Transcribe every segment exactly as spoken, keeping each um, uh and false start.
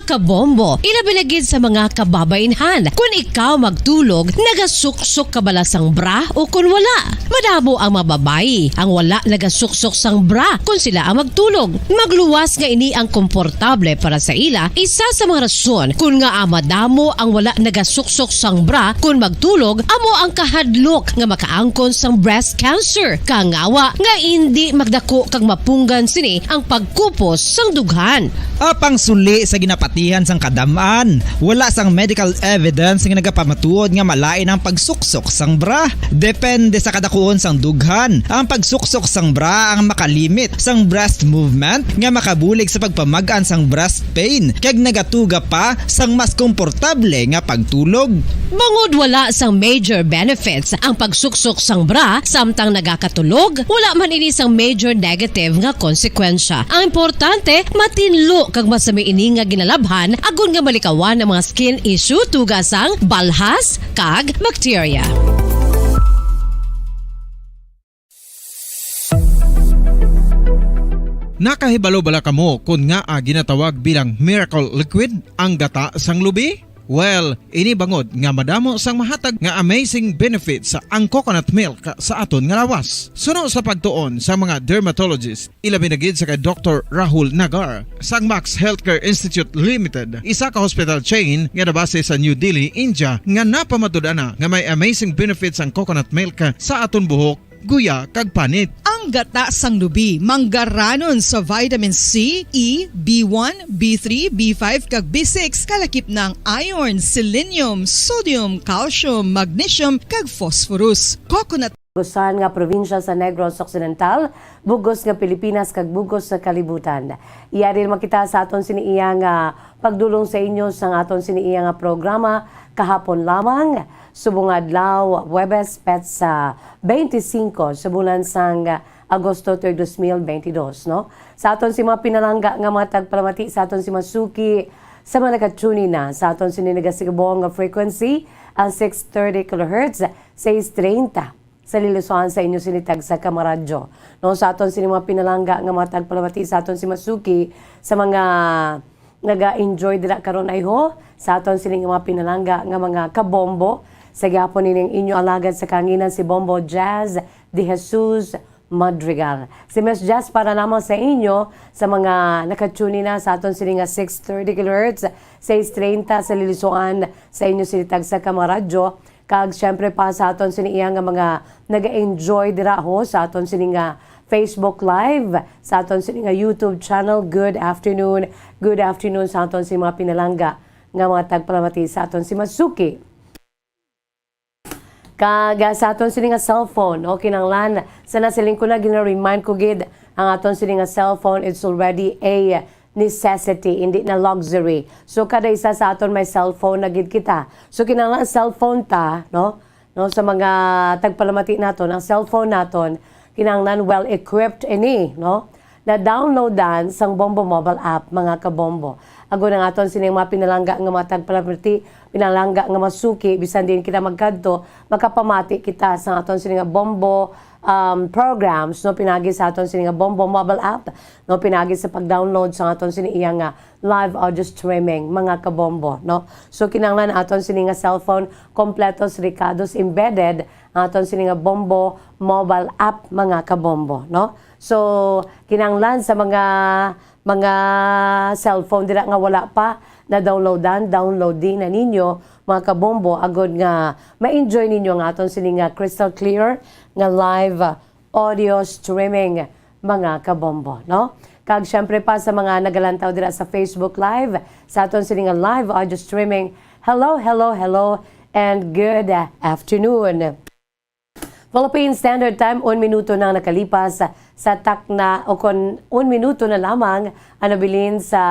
Kabombo, ilabi na gid sa mga kababainhan. Kun ikaw magtulog, nagasuksok ka bala sang bra o kun wala? Madamo ang mga babayi ang wala nagasuksok sang bra kun sila ang magtulog. Magluwas nga ini ang komportable para sa ila. Isa sa mga rason kun ngaa madamo ang wala nagasuksok sang bra kun magtulog amo ang kahadlok nga makaangkon sang breast cancer. Kangawa nga indi magdako kag mapunggan sini ang pagkupos sang dughan. Apang suli sa ginapatihan sang kadam-an, wala sang medical evidence nga nagapamatuod nga malain ang pagsuksok sang bra. Depende sa kadakuon sang dughan, ang pagsuksok sang bra ang makalimit sang breast movement nga makabulig sa pagpamag-an sang breast pain kag nagatuga pa sang mas komportable nga pagtulog. Bangod wala sang major benefits ang pagsuksok sang bra samtang nagakatulog, wala man ini sang major negative nga konsekwensya. Ang importante, matinlo kag masami ini nga ginalabhan agod nga malikawan ang mga skin issue, tuga sang balhas kag bakterya. Nakahibalo bala kamo kon ngaa ginatawag bilang miracle liquid ang gata sang lubi? Well, ini bangod nga madamo sang mahatag nga amazing benefits ang coconut milk sa aton nga lawas. Suno sa pagtuon sa mga dermatologist, ilabi na gid sa kay Doktor Rahul Nagar sang Max Healthcare Institute Limited, isa ka hospital chain nga nabase sa New Delhi, India, nga napamatud-an na nga may amazing benefits ang coconut milk sa aton buhok, guya, kag panit. Ang gata sang lubi manggaranon sa vitamin C, E, B one, B three, B five, kag B six, kalakip na ang iron, selenium, sodium, calcium, magnesium, kag phosphorus. Coconut. Bugosan nga probinsya sa Negros Occidental, bugos nga Pilipinas, kag bugos nga kalibutan. Yari naman kita sa aton sini iya nga pagdulong sa inyo sang aton sini iya nga programa kahapon lamang, subong adlaw, Huwebes, petsa twenty-five sa bulan sang Agosto tuig dos mil bentidós, no? Sa aton si mga pinalangga nga mga tagpalamati, sa aton si mga suki, sa mga naka-tune in na sa aton sini nagasigabong nga frequency, ang six thirty kilohertz, sais treinta sa lilusoan sa inyo sini tagsa ka mga radyo. No, sa aton sini mga pinalangga nga mga tagpalamati, sa aton si mga suki, sa mga naga-enjoy dira karon ay ho, sa aton sini nga mga pinalangga nga mga kabombo, sa gihapon nining inyo alagad sa kanginan si Bombo Jazz de Jesus Madrigal. Si Miss Jazz para lamang sa inyo, sa mga naka-tune in na sa aton sini nga six thirty kilohertz, sais treinta sa lilusoan sa inyo sini tagsa ka mga radyo, kag siyempre pa sa aton sini iya nga mga naga-enjoy dira ho sa aton sini nga Facebook Live, sa aton sini nga YouTube channel. Good afternoon. Good afternoon sa aton sini mga pinalangga nga mga tagpalamati, sa aton si mga suki. Kag, ah, sa aton sini nga cellphone, o kinahanglan, sa nasiling ko na, gina-remind ko gid, ang aton sini nga cellphone, it's already a necessity, hindi na luxury. So, kada isa sa aton may cellphone na gid kita. So, kinahanglan cellphone ta, no? No, sa mga tagpalamati naton, ang cellphone naton, kinahanglan well-equipped ini, no? Na-downloadan sang Bombo Mobile App, mga kabombo. Agod ang aton sining mga pinalangga nga mga tagpalamati, pinalangga nga mga suki, bisan diin kita magkadto, makapamati kita sa aton sini nga Bombo, um, programs, no, pinagi sa aton sini nga Bombo Mobile App, no, pinagi sa pag-download sa aton sini iya nga live audio streaming, mga kabombo, no. So, kinahanglan aton sini nga cellphone kompletos rekados embedded ang aton sini nga Bombo Mobile App, mga kabombo, no. So, kinahanglan sa mga, mga cellphone dira nga wala pa na-downloadan, download din na ninyo, mga kabombo, agod nga ma-enjoy ninyo ang aton sini nga crystal clear nga live, ah, audio streaming, mga kabombo, no? Kag siyempre pa sa mga nagalantaw dira sa Facebook Live, sa aton sini nga live audio streaming, hello, hello, hello, and good, ah, afternoon. Philippine Standard Time, un minuto nang nakalipas sa takna, o kon un minuto na lamang ang nabilin sa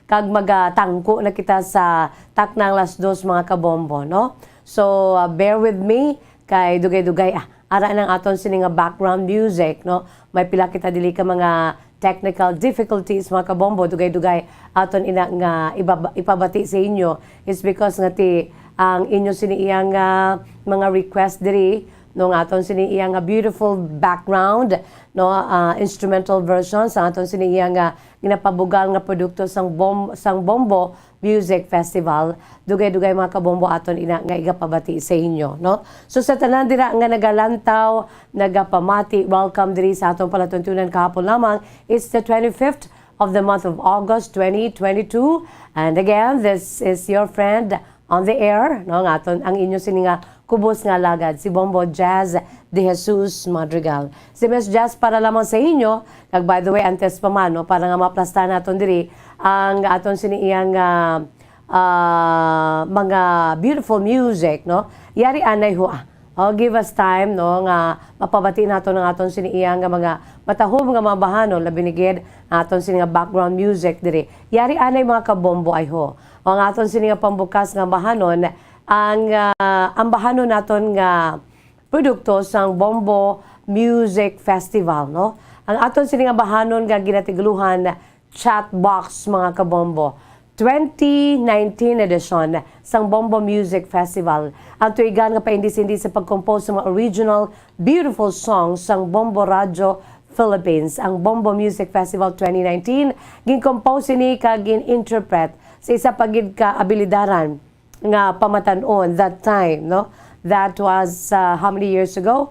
kag magatangko na kita sa taknang las dos, mga kabombo, no? So, uh, bear with me, kay dugay-dugay, ah, ara nang aton sini nga background music, no? May pila kita dili ka mga technical difficulties, mga kabombo, dugay-dugay aton ina nga ibaba-, ipabati sa inyo. It's because nga ti ang inyo sini iya nga mga request diri, no, nga aton sini iya nga beautiful background, no, ah, instrumental version sa aton sini iya nga ginapabugal nga produkto sang bom-, sang Bombo Music Festival. Dugay-dugay, mga kabombo, aton ina nga igapabati sa inyo, no? So, sa tanan dira nga nagalantaw, nagapamati, welcome diri sa aton palatuntunan kahapon lamang. It's the twenty-fifth of the month of August, twenty twenty-two. And again, this is your friend on the air, no, nga aton ang inyo sini nga kubos nga alagad, si Bombo Jazz De Jesus Madrigal. Si Miss Jazz para lamang sa inyo, kag by the way, antes pa man, no, para nga maplastahan naton diri ang aton sini iyang, ah, ah, mga beautiful music, no? Yari anay ho, ah. Oh, give us time, no, nga mapabati naton ang aton sini iya nga mga matahom nga mga bahanon, labi na gid ang aton sini nga background music diri. Yari anay, mga kabombo, ay ho. O ang aton sini nga pambukas nga bahanon, ang, ah, ang bahanon naton nga produkto sang Bombo Music Festival, no? Ang aton sini nga bahanon nga ginatiguluhan Chat Box, mga kabombo. Twenty nineteen edition sang Bombo Music Festival. Ang tuigan nga paindis-indis sa pag-compose sa mga original beautiful songs sang Bombo Radio Philippines. Ang Bombo Music Festival twenty nineteen, gin-compose ini kag gin-interpret sa isa pa gid ka abilidaran nga pamatan-on that time, no? That was, uh, how many years ago?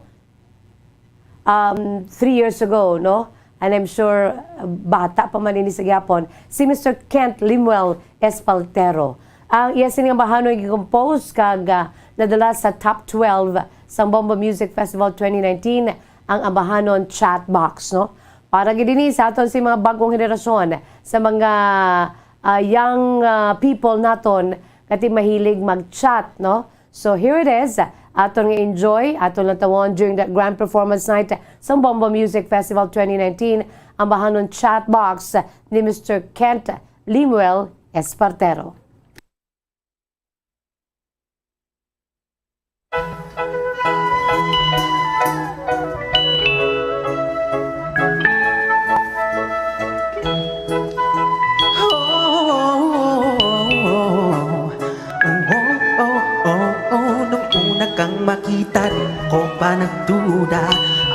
Um, three years ago, no? And I'm sure, uh, bata pa man ini sa gihapon, si Mister Kent Limuel Espaltero. Ang iya sini nga bahanon gin-compose kag, uh, nadala sa top twelve sang Bombo Music Festival twenty nineteen, ang ambahanon Chat Box, no? Para gid ini sa aton si mga bag-ong henerasyon, sa mga, uh, young, uh, people naton nga ti mahilig mag-chat, no? So here it is, aton nga enjoy, aton lantawon during the grand performance night sa Bombo Music Festival twenty nineteen, ang bahanon Chat Box ni Mister Kent Limuel Espartero. Oh, oh, oh, oh, oh, nung una kang makita, di ko pa nagduda.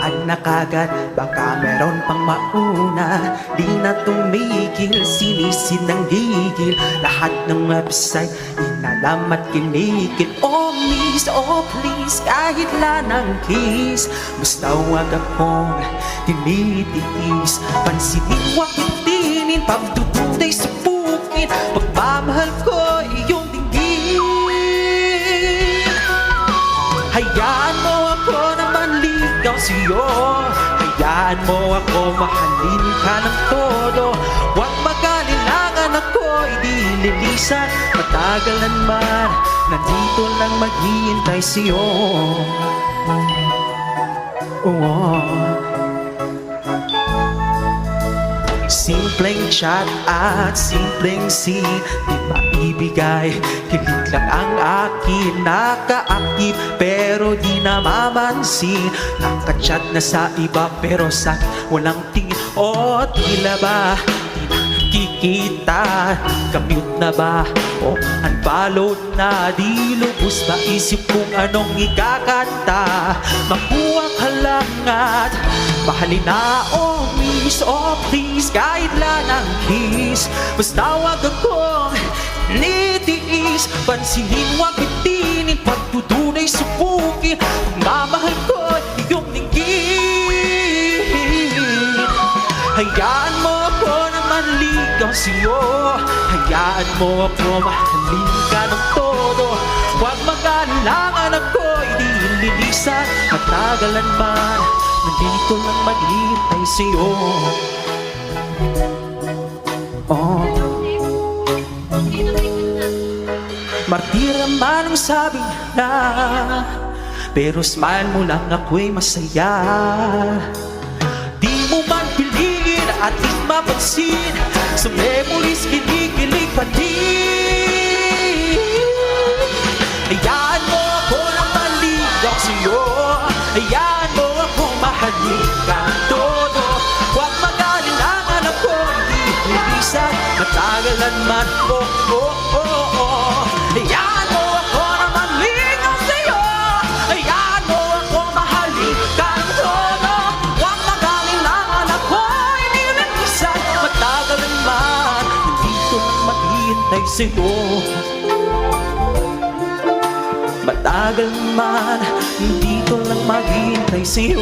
Anak agad, baka meron pang mauna. Di na tumigil, sinisid ng gigil. Lahat ng website, inalamat, kinikil. Oh, miss, oh, please, kahit lang kiss. Basta wag akong tinitiis. Pansinin, wag bitinin, pagdududay sa bukid. Pagmamahal ko, iyong dinggin. Hayaan mo ako na manligaw sa'yo. Hayaan mo ako mahalin ka ng todo. Huwag mag-alinlangan, ako'y di lilisan. Matagalan man, nandito lang maghihintay sa'yo. Oo. Simpleng chat at simpleng scene, di maibigay. Kilig lang ang akin nakaakit, pero di namamansin. Nakachat na sa iba, pero sa walang tingin. O tila ba di nakikita? Kamute na ba o unfollow na? Di lubos maisip kung anong ikakanta. Makuha ka lang at mahalin na. Oh, miss, oh, please, kahit lang ang kiss. Basta wag akong nitiis. Pansinin, wag bitinin, pagdududay, subukin. Pagmamahal ko, iyong linggit. Hayaan mo ako na manligaw sa'yo. Hayaan mo ako mahalin ka ng todo. Huwag mag-alinlangan, ako'y di lilisan. Matagalan man, nandito lang maghihintay sa'yo. Oh. Martir man ang sabi na, pero smile mo lang ako'y masaya. Di mo man piliin at di mapansin, sa memories kinikilig pa din. Hayaan mo ako na maligaw sa'yo. Hayaan mo ako mahalin ka ng todo. Huwag mag-alinlangan, ako'y di lilisan. Matagalan man, oh, oh, oh, oh. Hayaan mo ako na maligaw sa'yo. Hayaan mo ako Matagal man, dito lang maghihintay sa'yo.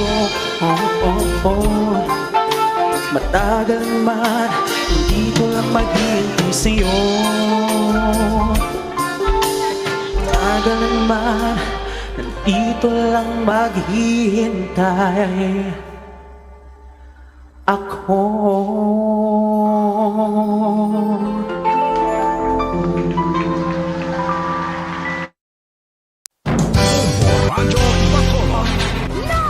Oh, oh, oh. Matagal man, dito lang maghihintay sa'yo. Matagal man, nandito lang maghihintay ako.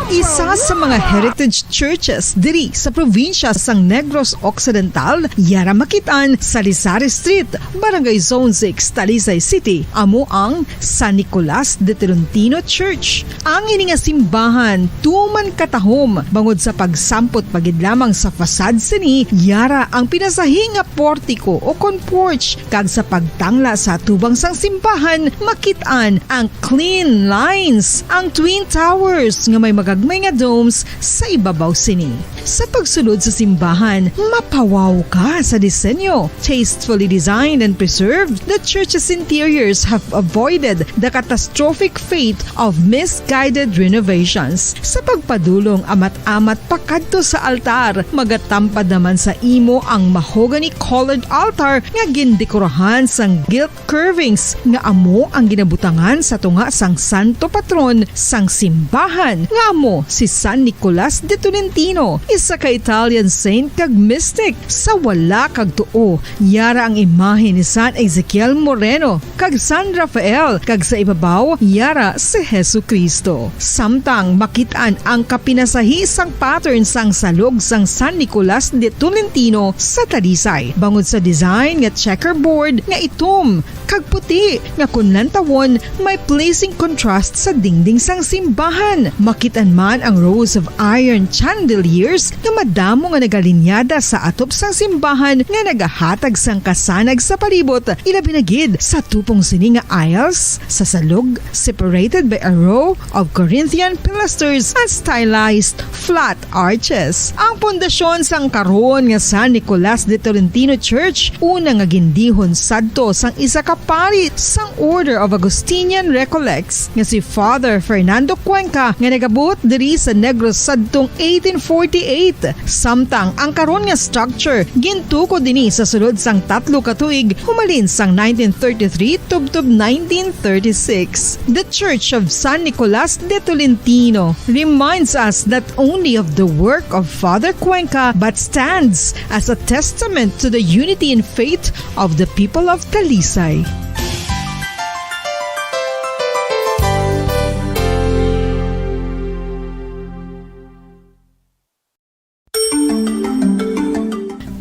Isa sa mga heritage churches diri sa probinsya sang Negros Occidental, yara makit-an sa Lisari Street, Barangay Zone six, Talisay City, amo ang San Nicolas de Tolentino Church. Ang ini nga simbahan tuman katahom bangod sa pagsampot pa gid lamang sa facade sini, yara ang pinasahi nga portiko o kon porch, kag sa pagtangla sa atubang sang simbahan, makit-an ang clean lines, ang twin towers nga may magagmay nga domes sa ibabaw sini. Sa pagsulod sa simbahan, mapawaw ka sa disenyo. Tastefully designed and preserved, the church's interiors have avoided the catastrophic fate of misguided renovations. Sa pagpadulong amat-amat pakadto sa altar, magatampad naman sa imo ang mahogany-colored altar nga gindekorahan sang gilt curvings nga amo ang ginabutangan sa tunga sang santo patron sang simbahan, nga amo si San Nicolas de Tolentino, isa ka Italian saint kag mystic. Sa wala kag tuo, yara ang imahe ni San Ezekiel Moreno kag San Rafael, kag sa ibabaw, yara si Jesu-Cristo. Samtang makit-an ang kapinasahi sang pattern sang salog sang San Nicolas de Tolentino sa Talisay, bangod sa design nga checkerboard nga itom kag puti, nga kon lantawon, may pleasing contrast sa dingding sang simbahan. Makit-an man ang rows of iron chandeliers nga madamo nga nagalinyada sa atop sang simbahan nga nagahatag sang kasanag sa palibot, ilabi na gid sa tupong sini nga aisles sa salog, separated by a row of Corinthian pilasters and stylized flat arches. Ang pundasyon sang karon nga San Nicolas de Tolentino Church, una nga gindihon sadto sang isa ka pari sang Order of Augustinian Recollects nga si Father Fernando Cuenca, nga nagabot diri sa Negros sadtong eighteen forty-eight, samtang ang karon nga structure gintukod dinhi sa sulod sang tatlo ka tuig, humalin sang nineteen thirty-three tubtob nineteen thirty-six. The Church of San Nicolas de Tolentino reminds us not only of the work of Father Cuenca, but stands as a testament to the unity in faith of the people of Talisay.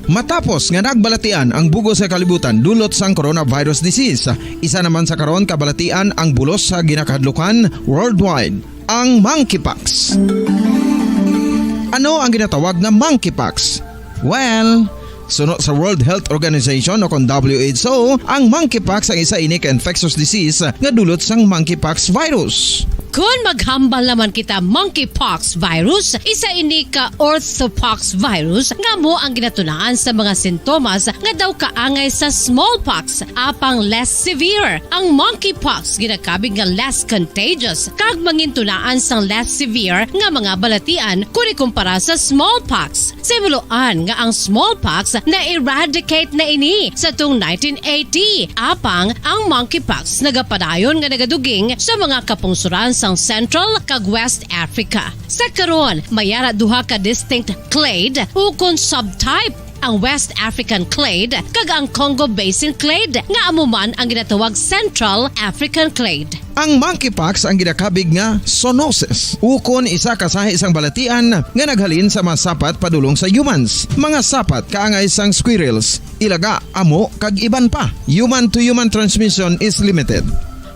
Matapos nga nagbalatian ang bug-os nga kalibutan dulot sang coronavirus disease, isa naman sa karon kabalatian ang bulos sa ginakahadlukan worldwide, ang monkeypox. Ano ang ginatawag nga monkeypox? Well, suno sa World Health Organization o kon W H O, ang monkeypox ang isa ini ka infectious disease nga dulot sang monkeypox virus. Kon maghambal naman kita monkeypox virus, isa ini ka orthopox virus nga amo ang ginatunaan sa mga sintomas nga daw kaangay sa smallpox, apang less severe. Ang monkeypox ginakabig nga less contagious kag mangintunaan sang less severe nga mga balatian kon ikumpara sa smallpox. Sa himuloan nga ang smallpox na-eradicate na ini sa tuong nineteen eighty, apang ang monkeypox nagapadayon nga nagaduging sa mga kapungsoran sang Central kag West Africa. Sa karon, may ara duha ka distinct clade ukon subtype, ang West African clade kag ang Congo Basin clade, nga amo man ang ginatawag Central African clade. Ang monkeypox ang ginakabig nga zoonosis, ukon isa ka sahi sang balatian nga naghalin sa mga sapat padulong sa humans, mga sapat kaangay sang squirrels, ilaga, amo, kag iban pa. Human to human transmission is limited.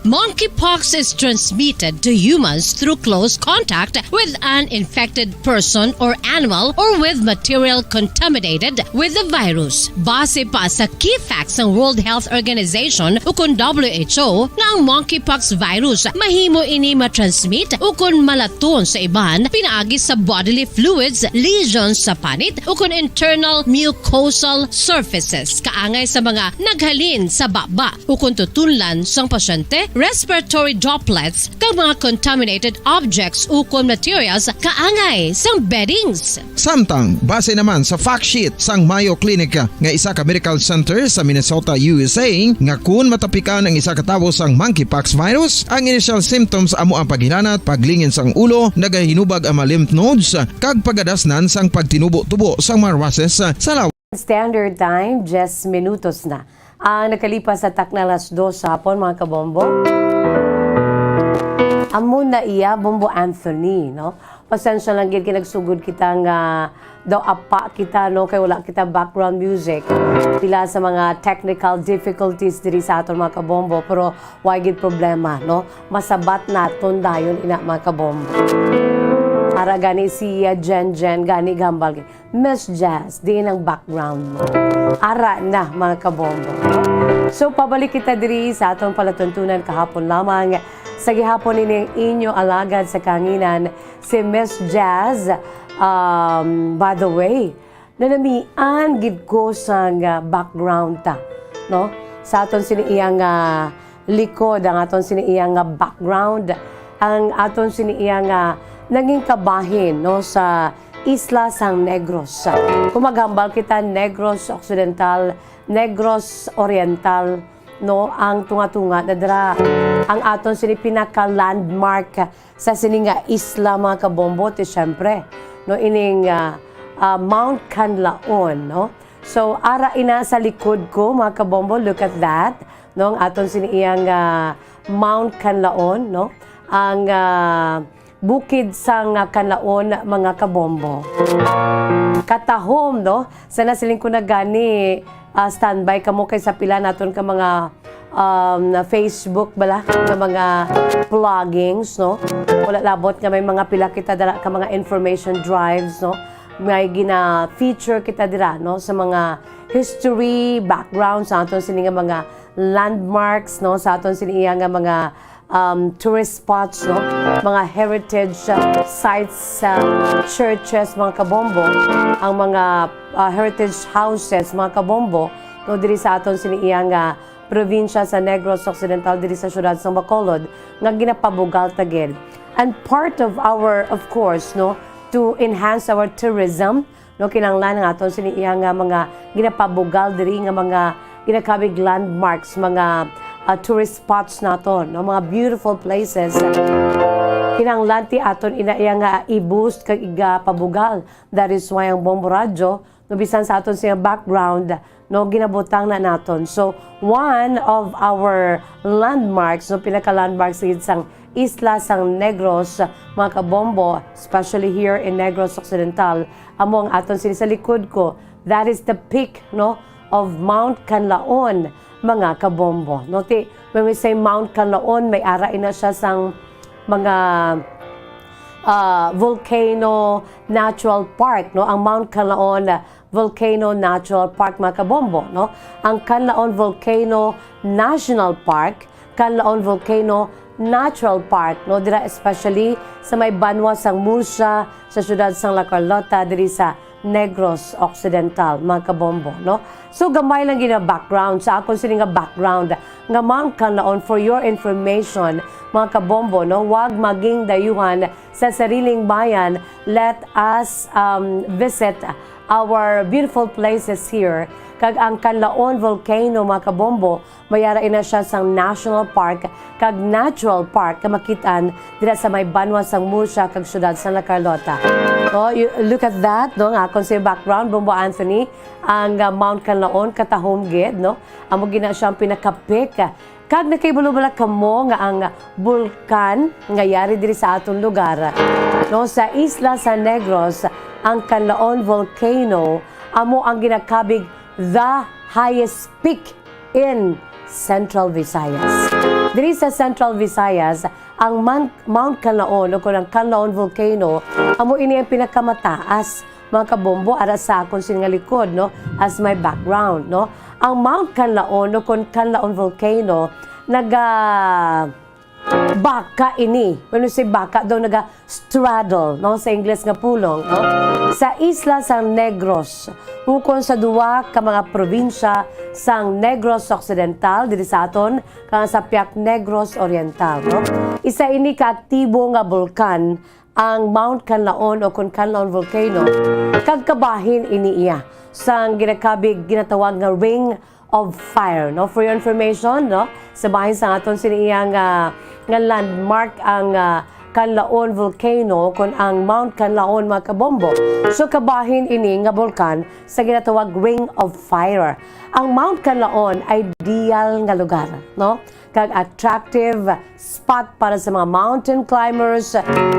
Monkeypox is transmitted to humans through close contact with an infected person or animal or with material contaminated with the virus. Base pa sa key facts sang World Health Organization ukon W H O nga ang monkeypox virus mahimo ini matransmit ukon malaton sa iban pinaagi sa bodily fluids, lesions sa panit ukon internal mucosal surfaces kaangay sa mga naghalin sa baba ukon tutunlan sang pasyente, respiratory droplets, kag mga contaminated objects ukon materials kaangay sang beddings. Samtang, base naman sa fact sheet sang Mayo Clinic nga isa ka medical center sa Minnesota, U S A, nga kun matapikan ang isa ka tawo sang monkeypox virus, ang initial symptoms amo ang paghilanat, paglingin sang ulo, nagahinubag ang mga lymph nodes, kag pagadasnan sang pagtinubo-tubo sang mga races sa lawas. Standard time, diyes minutos na ang nakalipas sa takna alas dos sa hapon, mga kabombo. Amo na iya, Bombo Anthony, no? Pasensya lang gid kay nagsugod kita nga daw apa kita, no, kay wala kita background music. Pila sa mga technical difficulties diri sa aton, mga kabombo, pero wala gid problema, no? Masabat naton dayon ina, mga kabombo. Ara gani si, ah, Jen Jen, gani gambal gid. Miss Jazz, diin ang background mo? Ara na, mga kabombo. So, pabalik kita diri sa aton palatuntunan kahapon lamang. Sa gihapon ini ang inyo alagad sa kahanginan, si Miss Jazz. Um, by the way, nanamian gid ko sang, ah, background ta, no? Sa aton sini iyang, ah, likod, ang aton sini iya nga background, ang aton sini iya nga naging kabahin, no, sa isla sang Negros. Kung maghambal kita, Negros Occidental, Negros Oriental, no, ang tunga-tunga na dira. Ang aton sini pinaka-landmark sa sini nga isla, mga kabombo, ti siyempre, no, ining, ah, ah, Mount Kanlaon, no? So, ara ina sa likod ko, mga kabombo, look at that. No, ang aton sini iyang, ah, Mount Kanlaon, no? Ang, ah, bukid sang, ah, Kanlaon, mga kabombo. Katahom, no? Sana siling ko na gani, ah, standby kamo kay sa pila naton ka mga, um, Facebook bala, nga mga vloggings, no? Wala labot nga may mga pila kita dala ka mga information drives, no? May gina-feature kita dira, no, sa mga history, background sa aton sini nga mga landmarks, no, sa aton sini iya nga mga, um, tourist spots, no, mga heritage, uh, sites, uh, churches, mga kabombo, ang mga, uh, heritage houses, mga kabombo, no, diri sa aton sini iya nga probinsya sa Negros Occidental, diri sa siyudad sa Bacolod, nga ginapabugal ta gid. And part of our, of course, no, to enhance our tourism, no, kinahanglan ang aton sini iya nga mga ginapabugal diri nga mga ginakabig landmarks, mga, ah, tourist spots naton, no, mga beautiful places. Kinahanglan ti aton ina iya nga i-boost kag igapabugal. That is why ang Bombo Radyo, no, bisan sa aton siya background, no, ginabutang na naton. So, one of our landmarks, no, pinaka-landmarks gid sang isla sang Negros, mga kabombo, especially here in Negros Occidental, amo ang aton sini sa likod ko. That is the peak, no, of Mount Kanlaon, mga kabombo. No, ti, when we say Mount Kanlaon, may ara ina siya sang mga, ah, volcano natural park, no? Ang Mount Kanlaon Volcano Natural Park, mga kabombo, no? Ang Kanlaon Volcano National Park, Kanlaon Volcano Natural Park, no? Dira especially sa may banwa sang Murcia, sa siyudad sang La Carlota, diri sa Negros Occidental, mga kabombo, no? So, gamay lang gid nga background sa akon sini nga background nga Mount Kanlaon. For your information, mga kabombo, no? Wag maging dayuhan sa sariling bayan. Let us, um, visit our beautiful places here. Kag ang Kanlaon Volcano, mga kabombo, may ara ina siya sang National Park kag Natural Park nga makit-an dira sa may banwa sang Murcia kag siyudad sang La Carlota. Oh, you, look at that, no? Nga akon sa background, Bombo Anthony, ang, uh, Mount Kanlaon, katahom gid, no? Amo gina siya ang pinaka-peak. Kag nakahibalo bala kamo nga ang bulkan nga yari diri sa aton lugar, no, sa isla sa Negros, ang Kanlaon Volcano, amo ang ginakabig the highest peak in Central Visayas. Diri sa Central Visayas, ang Man-, Mount Kanlaon o kung ang Kanlaon Volcano, amo ini ang pinakamataas, mga kabombo, ara sa akon sini nga likod, no? As my background, no? Ang Mount Kanlaon o kung Kanlaon Volcano, naga-, baka ini. When we say baka, daw naga-straddle, no? Sa Ingles nga pulong, no? Sa isla sang Negros, ukon sa duwa ka mga probinsya sang Negros Occidental, diri sa aton, kag sa Piak Negros Oriental, no? Isa ini ka aktibo nga bulkan ang Mount Kanlaon o kung Kanlaon Volcano, kag kabahin ini iya sang ginakabig ginatawag nga Ring of Fire, no? For your information, no? Sa bahin sa aton sini iya nga, nga landmark ang, ah, Kanlaon Volcano, kung ang Mount Kanlaon, mga kabombo. So, kabahin ini nga bulkan sa ginatawag Ring of Fire. Ang Mount Kanlaon, ideal nga lugar, no? Kag attractive spot para sa mga mountain climbers,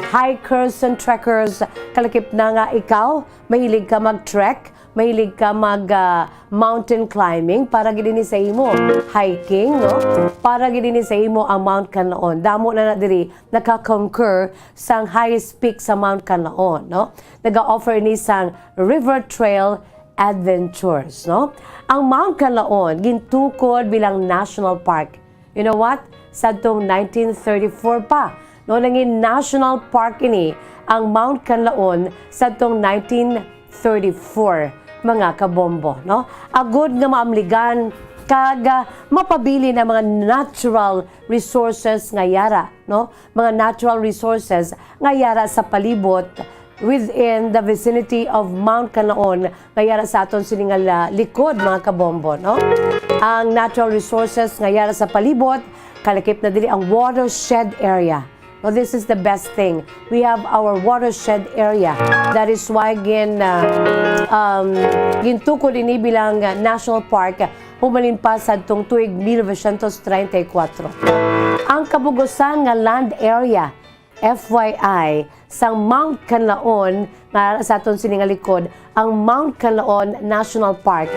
hikers, and trekkers. Kalakip na nga ikaw, mahilig ka mag-trek, mahilig ka mag, ah, mountain climbing, para gid ini sa imo, hiking, no? Para gid ini sa imo ang Mount Kanlaon. Damo na na diri naka-conquer sang highest peak sa Mount Kanlaon, no? Naga-offer ini sang river trail adventures, no? Ang Mount Kanlaon gintukod bilang national park. You know what? Sadtong nineteen thirty-four pa, no, nangin national park ini ang Mount Kanlaon sadtong nineteen thirty-four, mga kabombo, no? Agod nga maamligan kag, ah, mapabilin ang mga natural resources nga yara, no? Mga natural resources nga yara sa palibot within the vicinity of Mount Kanlaon nga yara sa aton sini nga la-, likod, mga kabombo, no? Ang natural resources nga yara sa palibot, kalakip na diri ang watershed area. No, this is the best thing. We have our watershed area. That is why gin, uh, um, gintukod ini bilang, uh, National Park humalin pa sadtong tuig mil novecientos treinta y cuatro. Ang kabugusan nga land area, F Y I, sang Mount Kanlaon nga sa aton sini nga likod, ang Mount Kanlaon National Park.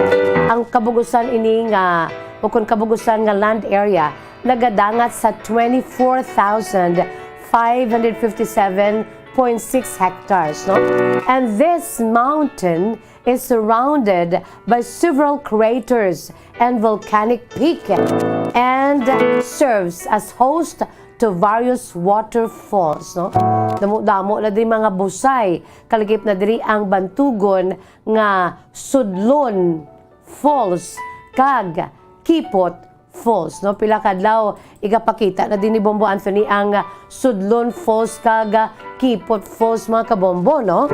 Ang kabugusan ini nga, o kung kabugusan nga land area, nagadangat sa twenty-four thousand five hundred fifty-seven point six hectares, no? And this mountain is surrounded by several craters and volcanic peak and serves as host to various waterfalls, no? Damo-damo na diri mga busay, kalakip na diri ang bantugon nga Sudlon Falls kag Kipot Falls, no? Pila ka adlaw, igapakita na din ni Bombo Anthony ang, ah, Sudlon Falls kag, ah, Kipot Falls, mga kabombo, no?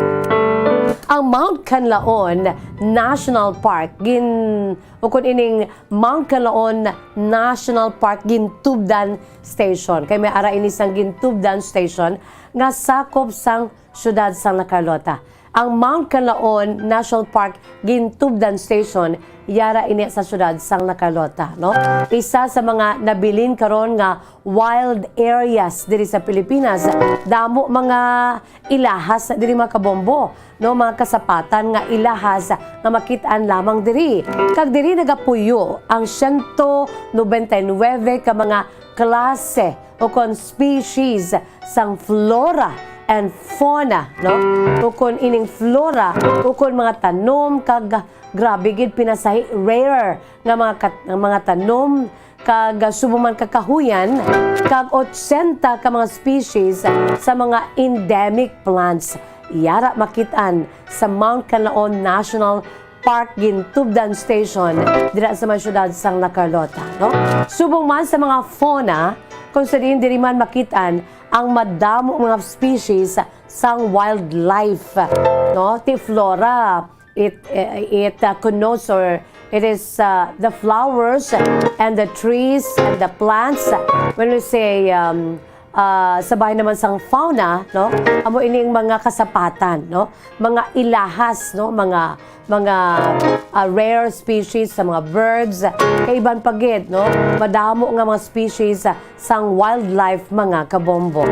Ang Mount Kanlaon National Park, gin-, ukon ining Mount Kanlaon National Park Gintubdan Station. Kay may ara ini sang Gintubdan Station nga sakop sang siyudad sang La Carlota. Ang Mount Kanlaon National Park Gintubdan Station, yara ini sa siyudad sang La Carlota, no? Isa sa mga nabilin karon nga wild areas diri sa Pilipinas. Damo mga ilahas diri, mga kabombo, no, mga kasapatan nga ilahas nga makit-an lamang diri. Kag diri nagapuyo ang siyento nobenta y nuebe ka mga klase o kon species sang flora and fauna, no? O kon ining flora, o kon mga tanom kag grabe gid pinasahi rare nga mga kat-, nga mga tanom kag subong man kakahuyan, kag otsenta ka mga species sa mga endemic plants. Yara makit-an sa Mount Kanlaon National Park Gintubdan Station dira sa may siyudad sang La Carlota, no? Subong man sa mga fauna, kung sa diin diri man makit-an ang madamo mga species sang wildlife, no? Ti flora, it, it, uh, connotes or it is, uh, the flowers and the trees and the plants. When we say, um, ah, sa bahin naman sang fauna, no? Amo ining mga kasapatan, no? Mga ilahas, no? Mga, mga, ah, rare species sa mga birds. Kay iban pa gid, no? Madamo nga mga species, ah, sang wildlife, mga kabombo.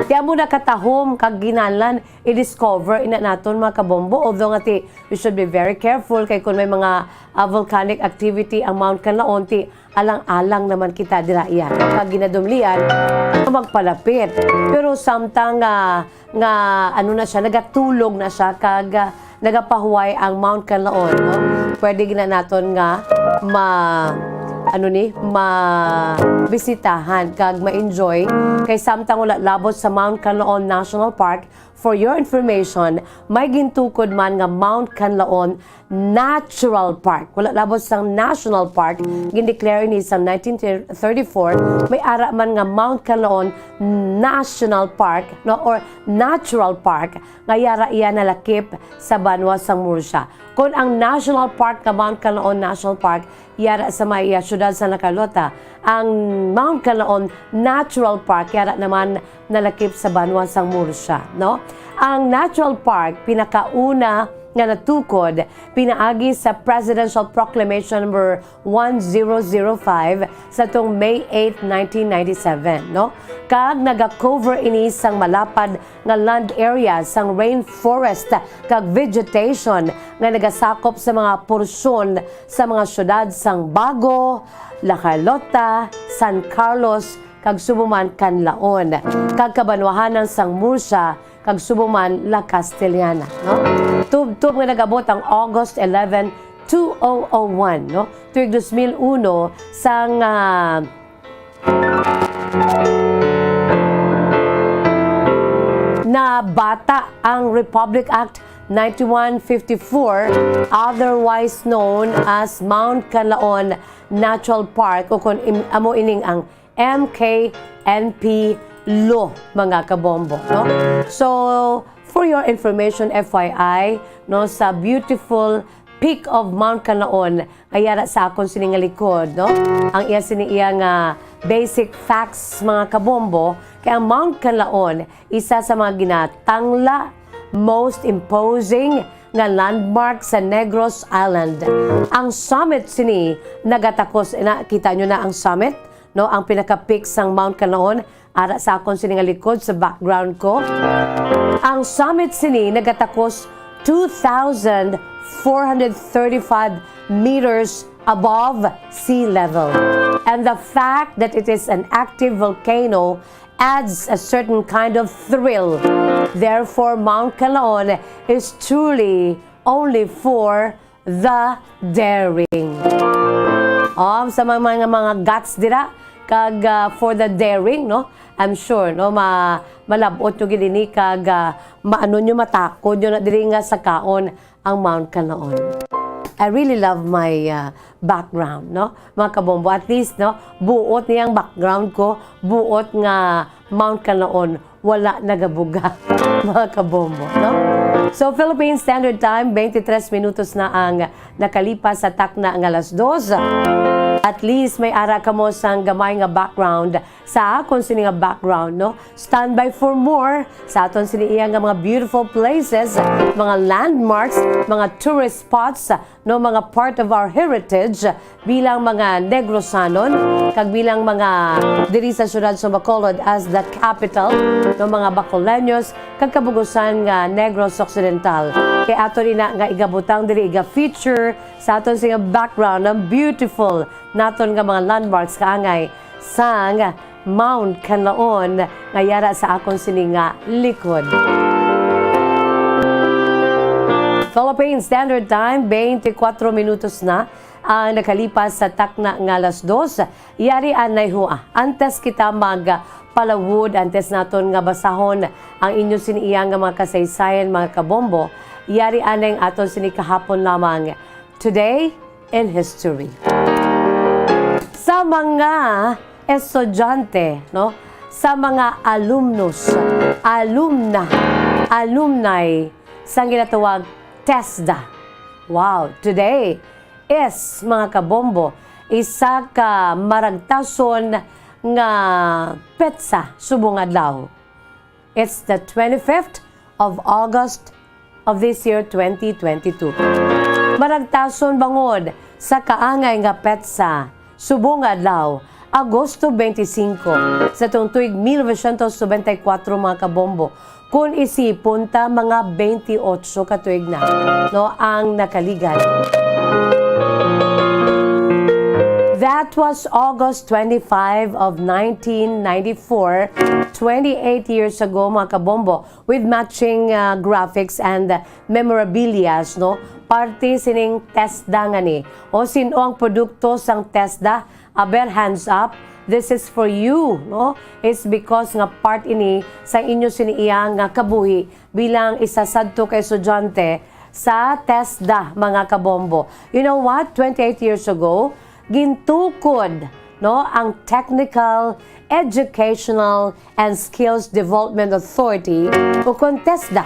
Ti amo na katahom kag ginahanglan i-discover ina naton, mga kabombo. Although nga ti, we should be very careful kay kung may mga, ah, volcanic activity ang Mount Kanlaon, ti alang-alang naman kita dira iya kag ginadumlian nga magpalapit. Pero samtang, ah, nga ano na siya, nagatulog na siya kag, ah, nagapahuway ang Mount Kanlaon, no? Pwede gina naton nga ma-, ano ni, mabisitahan kag ma-enjoy kay samtang wala labot sa Mount Kanlaon National Park. For your information, may gintukod man nga Mount Kanlaon Natural Park. Wala labot sang National Park, gindeclare ini sa nineteen thirty-four. May ara man nga Mount Kanlaon National Park, no, or Natural Park, nga yara iya nalakip sa banwa sang Murcia. Kon ang National Park nga Mount Kanlaon National Park yara sa may, ah, siyudad sa La Carlota, ang Mount Kanlaon Natural Park yara naman nalakip sa banwa sang Murcia, no? Ang Natural Park pinakauna nga natukod pinaagi sa Presidential Proclamation Number one zero zero five sa tong May eight, nineteen ninety-seven, no? Kag naga-cover ini sang malapad nga land area sang rainforest kag vegetation nga nagasakop sa mga porsyon sa mga syudad sang Bago, La Carlota, San Carlos, kag subong man Kanlaon, kag kabanwahanan sang Murcia, kag subong man La Castellana, no? Tubtob nga nag-abot ang August eleven, two thousand one, no? Tuig dos mil uno, sang, ah, nabata ang Republic Act ninety-one fifty-four, otherwise known as Mount Kanlaon Natural Park, o kon im-, amo ining ang M K N P law, mga kabombo, no? So, for your information, F Y I, no, sa beautiful peak of Mount Kanlaon, nga yara sa akon sini nga likod, no? Ang iya sini iya nga basic facts, mga kabombo, kay ang Mount Kanlaon, isa sa mga ginatangla, most imposing nga landmark sa Negros Island. Ang summit sini nagatakos, na, kita nyo na ang summit, no? Ang pinaka-peak sang Mount Kanlaon, ara sa akon sini nga likod sa background ko. Ang summit sini nagatakos two thousand four hundred thirty-five meters above sea level. And the fact that it is an active volcano adds a certain kind of thrill. Therefore, Mount Kanlaon is truly only for the daring. Um, sa mga, mga, mga guts dira, kag, ah, for the daring, no? I'm sure, no, ma-, malab-ot nyo gid ini, kag, ah, maano nyo, matakod nyo na diri nga sakaon ang Mount Kanlaon. I really love my, ah, background, no? Mga kabombo, at least, no, buot niyang background ko, buot nga Mount Kanlaon, wala nagabuga, mga kabombo, no? So, Philippine Standard Time, twenty-three minutos na ang nakalipas sa takna nga alas dos. At least may ara kamo sang gamay nga background sa akon sini nga background, no? Stand by for more sa aton sini iya nga mga beautiful places, mga landmarks, mga tourist spots, no, mga part of our heritage bilang mga Negrosanon, kag bilang mga diri sa siyudad sa Bacolod as the capital, no, mga Bacoleños, kag kabugusan nga Negros Occidental. Kay ato ina nga igabutang diri, iga-feature sa aton sini nga background ang beautiful naton nga mga landmarks kaangay sang Mount Kanlaon nga yara sa akon sini nga likod. Philippine Standard Time, twenty-four minutos na ang nakalipas sa takna nga alas dos. Yari anay hua, antes kita magpalawod, antes naton nga basahon ang inyo sini iya nga mga kasaysayan, mga kabombo, yari anay ang aton sini kahapon lamang. Today in history. Sa mga estudyante, no? Sa mga alumnus, alumna, alumni, sang ginatawag TESDA. Wow, today is, mga kabombo, isa ka maragtason nga petsa subong adlaw. It's the twenty-fifth of August of this year, twenty twenty-two. Maragtason bangod sa kaangay nga petsa, subong nga adlaw, Agosto twenty-five sa tuong tuig mil novecientos nobenta y kuwatro, mga kabombo. Kung isipon ta, mga twenty-eight ka tuig na, no, ang nakaligad. That was August twenty-five of nineteen ninety-four, twenty-eight years ago, mga kabombo, with matching, uh, graphics and memorabilias, no? Parte sining TESDA nga ni. O, sin-o ang produkto sang TESDA? Aber, hands up. This is for you, no? It's because nga part ini sa inyo sini iya nga kabuhi bilang isa sadto ka estudyante sa TESDA, mga kabombo. You know what? Twenty-eight years ago, gintukod, no, ang Technical, Educational, and Skills Development Authority, ukon TESDA.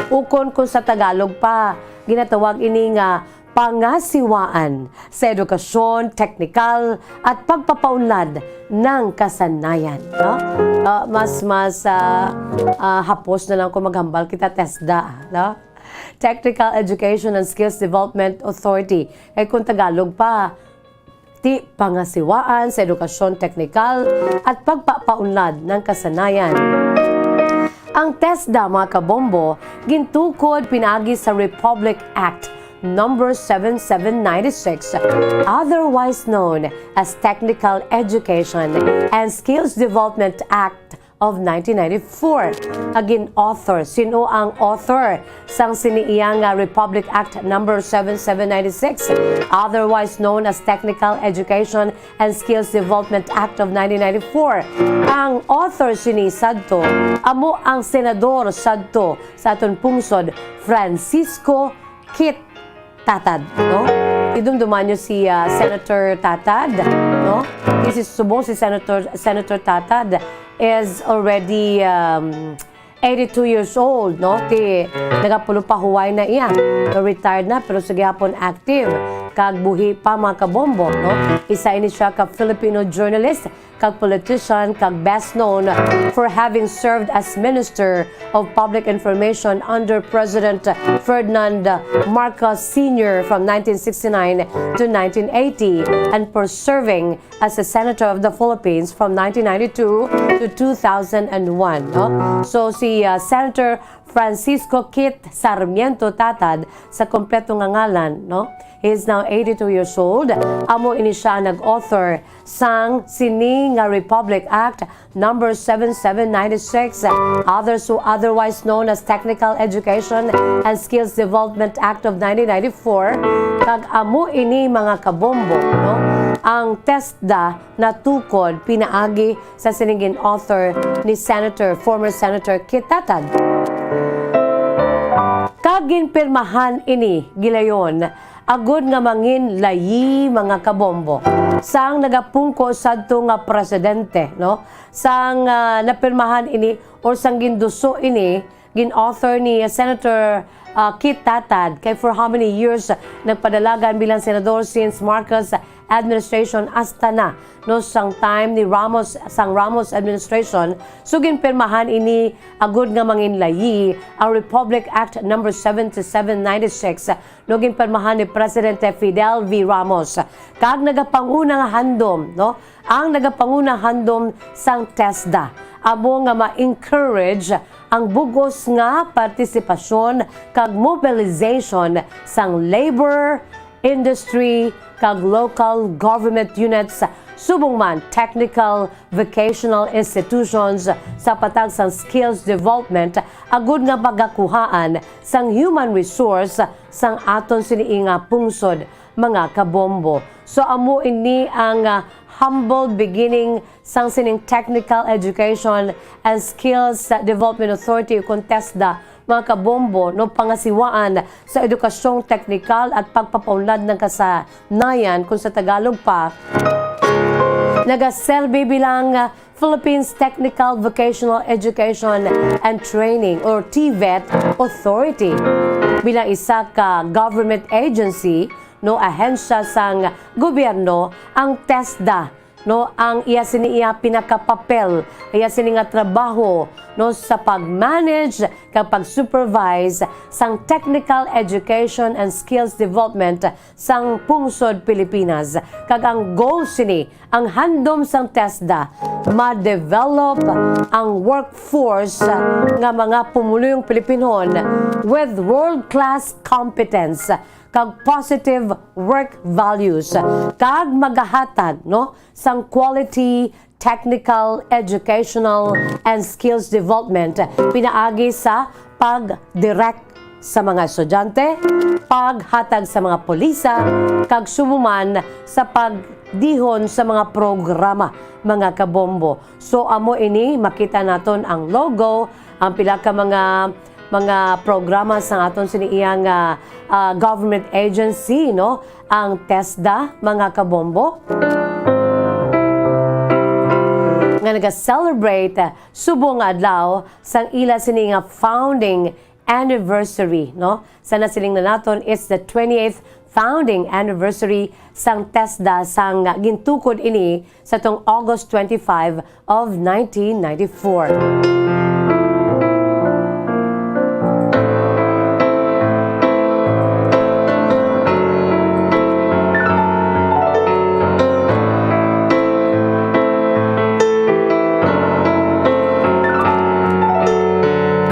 Ukon kung sa Tagalog pa, ginatawag ini nga pangasiwaan sa edukasyon, teknikal, at pagpapaunlad ng kasanayan, no? Ah, mas, mas, ah, ah, hapos na lang kung maghambal kita TESDA, no? Technical Education and Skills Development Authority. Kay kung Tagalog pa, ti pangasiwaan sa edukasyon teknikal at pagpapaunlad ng kasanayan. Ang TESDA, mga kabombo, gintukod pinaagi sa Republic Act Number seven seven nine six, otherwise known as Technical Education and Skills Development Act of nineteen ninety-four. Again, author. Sino ang author sang sini iya nga Republic Act Number seven seven nine six, otherwise known as Technical Education and Skills Development Act of nineteen ninety-four? Ang author sini sadto amo ang senador sadto sa aton pungsod, Francisco Kit Tatad, no? Idumduman nyo si, ah, Senator Tatad, no? This is subong si Senator, Senator Tatad is already, um, eighty-two years old, no? Ti nagapulo pa huway na iya. No, retired na, pero sige hapon active. Kag buhi pa, mga kabombo, no? Isa ini siya ka Filipino journalist, kag politician, kag best known for having served as Minister of Public Information under President Ferdinand Marcos Senior from nineteen sixty-nine to nineteen eighty, and for serving as a Senator of the Philippines from nineteen ninety-two to two thousand and one, no? So, si, uh, Senator Francisco Kit Sarmiento Tatad, sa kompleto nga ngalan, no? He is now eighty-two years old. Amo ini siya nag-author sang sini nga Republic Act Number seven seven nine six, others who otherwise known as Technical Education and Skills Development Act of nineteen ninety-four, kag amo ini, mga kabombo, no? Ang TESDA natukod pinaagi sa sining gin-author ni Senator, former Senator Kit Tatad. Kag ginpirmahan ini gilayon agud nga mangin layi, mga kabombo, sang nagapungko sadto nga presidente, no? Sang, ah, napirmahan ini or sang ginduso ini, gin-author ni Senator, ah, Kit Tatad, kay for how many years nagpadalagan bilang senador since Marcos administration hasta na, no, sang time ni Ramos, sang Ramos administration. So, ginpirmahan ini agud nga mangin layi ang Republic Act Number seven seven nine six, no, ginpirmahan ni Presidente Fidel V. Ramos. Kag nagapanguna nga handom, no, ang nagapanguna handom sang TESDA amo nga ma-encourage ang bug-os nga partisipasyon kag mobilization sang labor, industry, kag local government units, subong man technical vocational institutions, sa patag sang skills development, agud nga pagakuhaan sang human resource sang aton sini nga pungsod, mga kabombo. So, amo ini ang, ah, humble beginning sang sining Technical Education and Skills Development Authority, ukon TESDA, mga kabombo, no, pangasiwaan sa edukasyong teknikal at pagpapaunlad ng kasanayan, kung sa Tagalog pa, nagaserbi bilang, ah, Philippines Technical Vocational Education and Training or TVET Authority. Bilang isa ka government agency, no, ahensya sang gobyerno, ang TESDA no, ang iya sini iya pinakapapel, iya sini nga trabaho, no, sa pag-manage kag pag-supervise sang technical education and skills development sang pungsod Pilipinas. Kag ang goal sini, ang handom sang TESDA, ma-develop ang workforce nga mga pumuluyong Pilipinhon with world-class competence kag positive work values, kag magahatag, no, sang quality technical, educational, and skills development pinaagi sa pag-direct sa mga estudyante, paghatag sa mga pulisa, kag subong man sa pagdihon sa mga programa, mga kabombo. So, amo ini, makita naton ang logo, ang pila ka mga, mga programa sa aton sini iyang, ah, ah, government agency, no? Ang TESDA, mga kabombo, nga naga-celebrate, ah, subong nga adlaw sang ila sini nga founding anniversary, no? Sa nasiling na naton, it's the twenty-eighth founding anniversary sang TESDA, sang gintukod ini sa tong August twenty-five of nineteen ninety-four.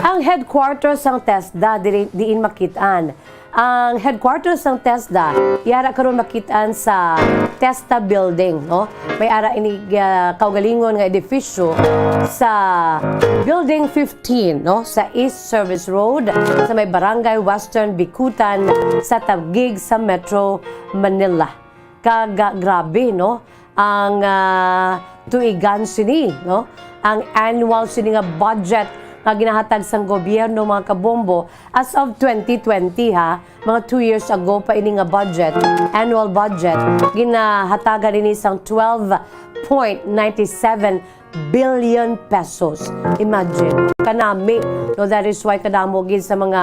Ang headquarters sang TESDA diri, diin makit-an. Ang headquarters sang TESDA, yara karon makit-an sa TESDA Building, no? May ara ini, ah, kaugalingon nga edifisyo sa Building fifteen, no? Sa East Service Road, sa may Barangay Western Bicutan, sa Taguig, sa Metro Manila. Kag, ah, grabe, no? Ang, ah, tuigan sini, no? Ang annual sini nga budget nga ginahatag sang gobyerno, mga kabombo, as of twenty twenty, ha, mga two years ago pa ini nga budget, annual budget, ginahatagan ini sang twelve point nine seven billion pesos. Imagine, kanami, no? That is why kadamo gid sa mga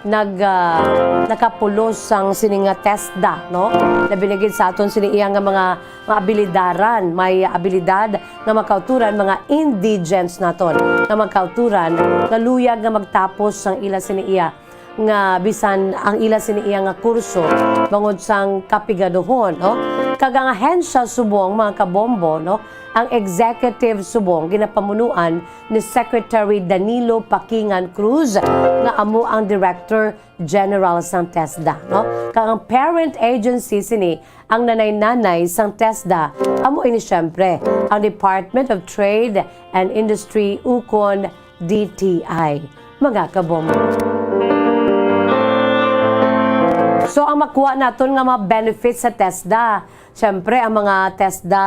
nag, ah, nakapulos sang sini nga TESDA, no? Labi na gid sa aton sini iya nga mga, mga abilidaran, may abilidad nga makauturan, mga indigents naton nga makauturan, nga luyag nga magtapos sang ila sini iya nga bisan ang ila sini iya nga kurso bangod sang kapigaduhon, no? Kag ang ahensya subong, mga kabombo, no? Ang executive subong ginapamunuan ni Secretary Danilo Pakingan Cruz, nga amo ang Director General sang TESDA, no? Kag ang parent agency sini, ang nanay-nanay sang TESDA, amo ini siyempre ang Department of Trade and Industry, ukon D T I, mga kabombo. So, ang makuha naton nga mga benefits sa TESDA, siyempre, ang mga TESDA,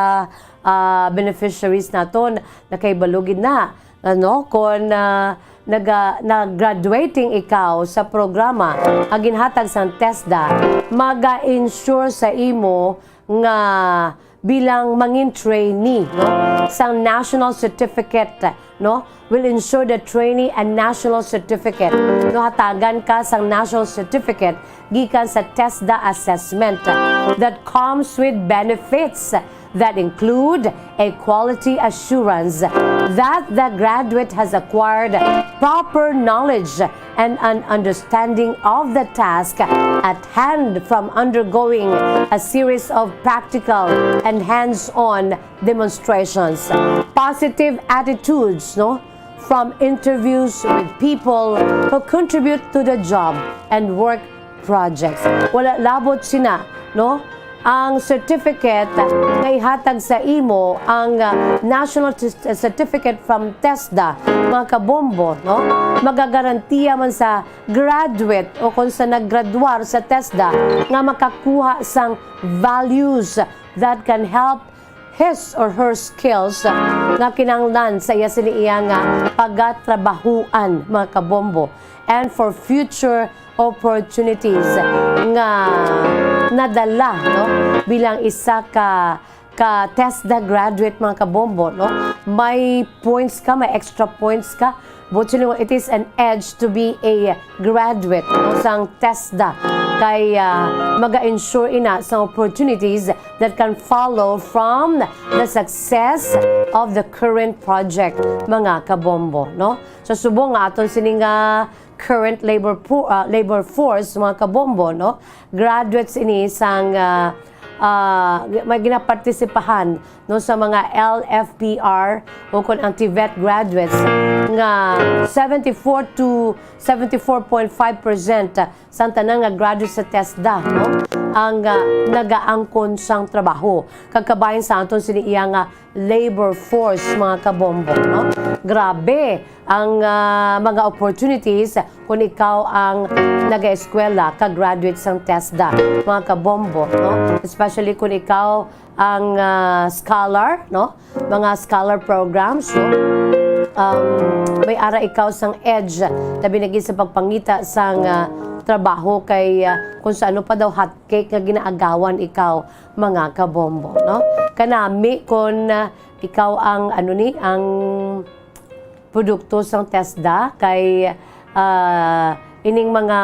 ah, beneficiaries naton, nakahibalo gid na, ano, kung, ah, naga-, nag-graduating ikaw sa programa nga ginhatag sang TESDA, maga-ensure sa imo nga bilang mangin trainee, no, sang national certificate, no, will ensure the trainee a national certificate. No, hatagan ka sang national certificate gikan sa TESDA assessment that comes with benefits that include a quality assurance that the graduate has acquired proper knowledge and an understanding of the task at hand from undergoing a series of practical and hands-on demonstrations. Positive attitudes, no? From interviews with people who contribute to the job and work projects. Wala labot sina, no? Ang certificate nga ihatag sa imo, ang, ah, National Tis-, Certificate from TESDA, mga kabombo, no? Magagarantiya man sa graduate o kung sa naggraduar sa TESDA nga makakuha sang values that can help his or her skills nga kinahanglan sa iya sini iya nga pagatrabahuan, mga kabombo, and for future opportunities nga nadala, no, bilang isa ka, ka TESDA graduate, mga kabombo, no? May points ka, may extra points ka. But you know, it is an edge to be a graduate, no, sang TESDA. kay, ah, maga-ensure ina sa opportunities that can follow from the success of the current project, mga kabombo, no? So, subong nga aton sini nga current labor po-, ah, labor force, mga kabombo, no? Graduates ini sang, ah, ah, may ginapartisipahan, no, sa mga L F P R o kon ang TVET graduates nga seventy-four to seventy-four point five percent sang tanan nga graduate sa TESDA, no, ang, ah, nagaangkon sang trabaho. Kag kabahin sa aton sini iya nga labor force, mga kabombo, no? Grabe ang, ah, mga opportunities kung ikaw ang nag-eskwela ka graduate sang TESDA, mga kabombo, no? Especially kung ikaw ang, ah, scholar, no? Mga scholar programs, no? Um, may ara ikaw sang edge, labi na gid sa pagpangita sang, ah, trabaho kay, ah, kung sa ano pa daw hotcake nga ginaagawan ikaw, mga kabombo, no? Kanami kon, ah, ikaw ang, ano ni, ang produkto sang TESDA kay, ah, ining mga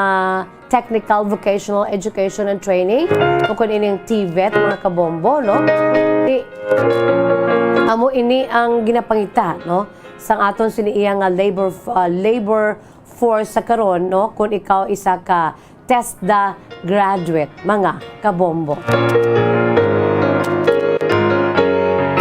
technical vocational education and training, o kon ining TVET, mga kabombo, no? Di, amo ini ang ginapangita, no, sang aton sini iya nga labor f-, ah, labor force sa karon, no, kung ikaw isa ka TESDA graduate, mga kabombo.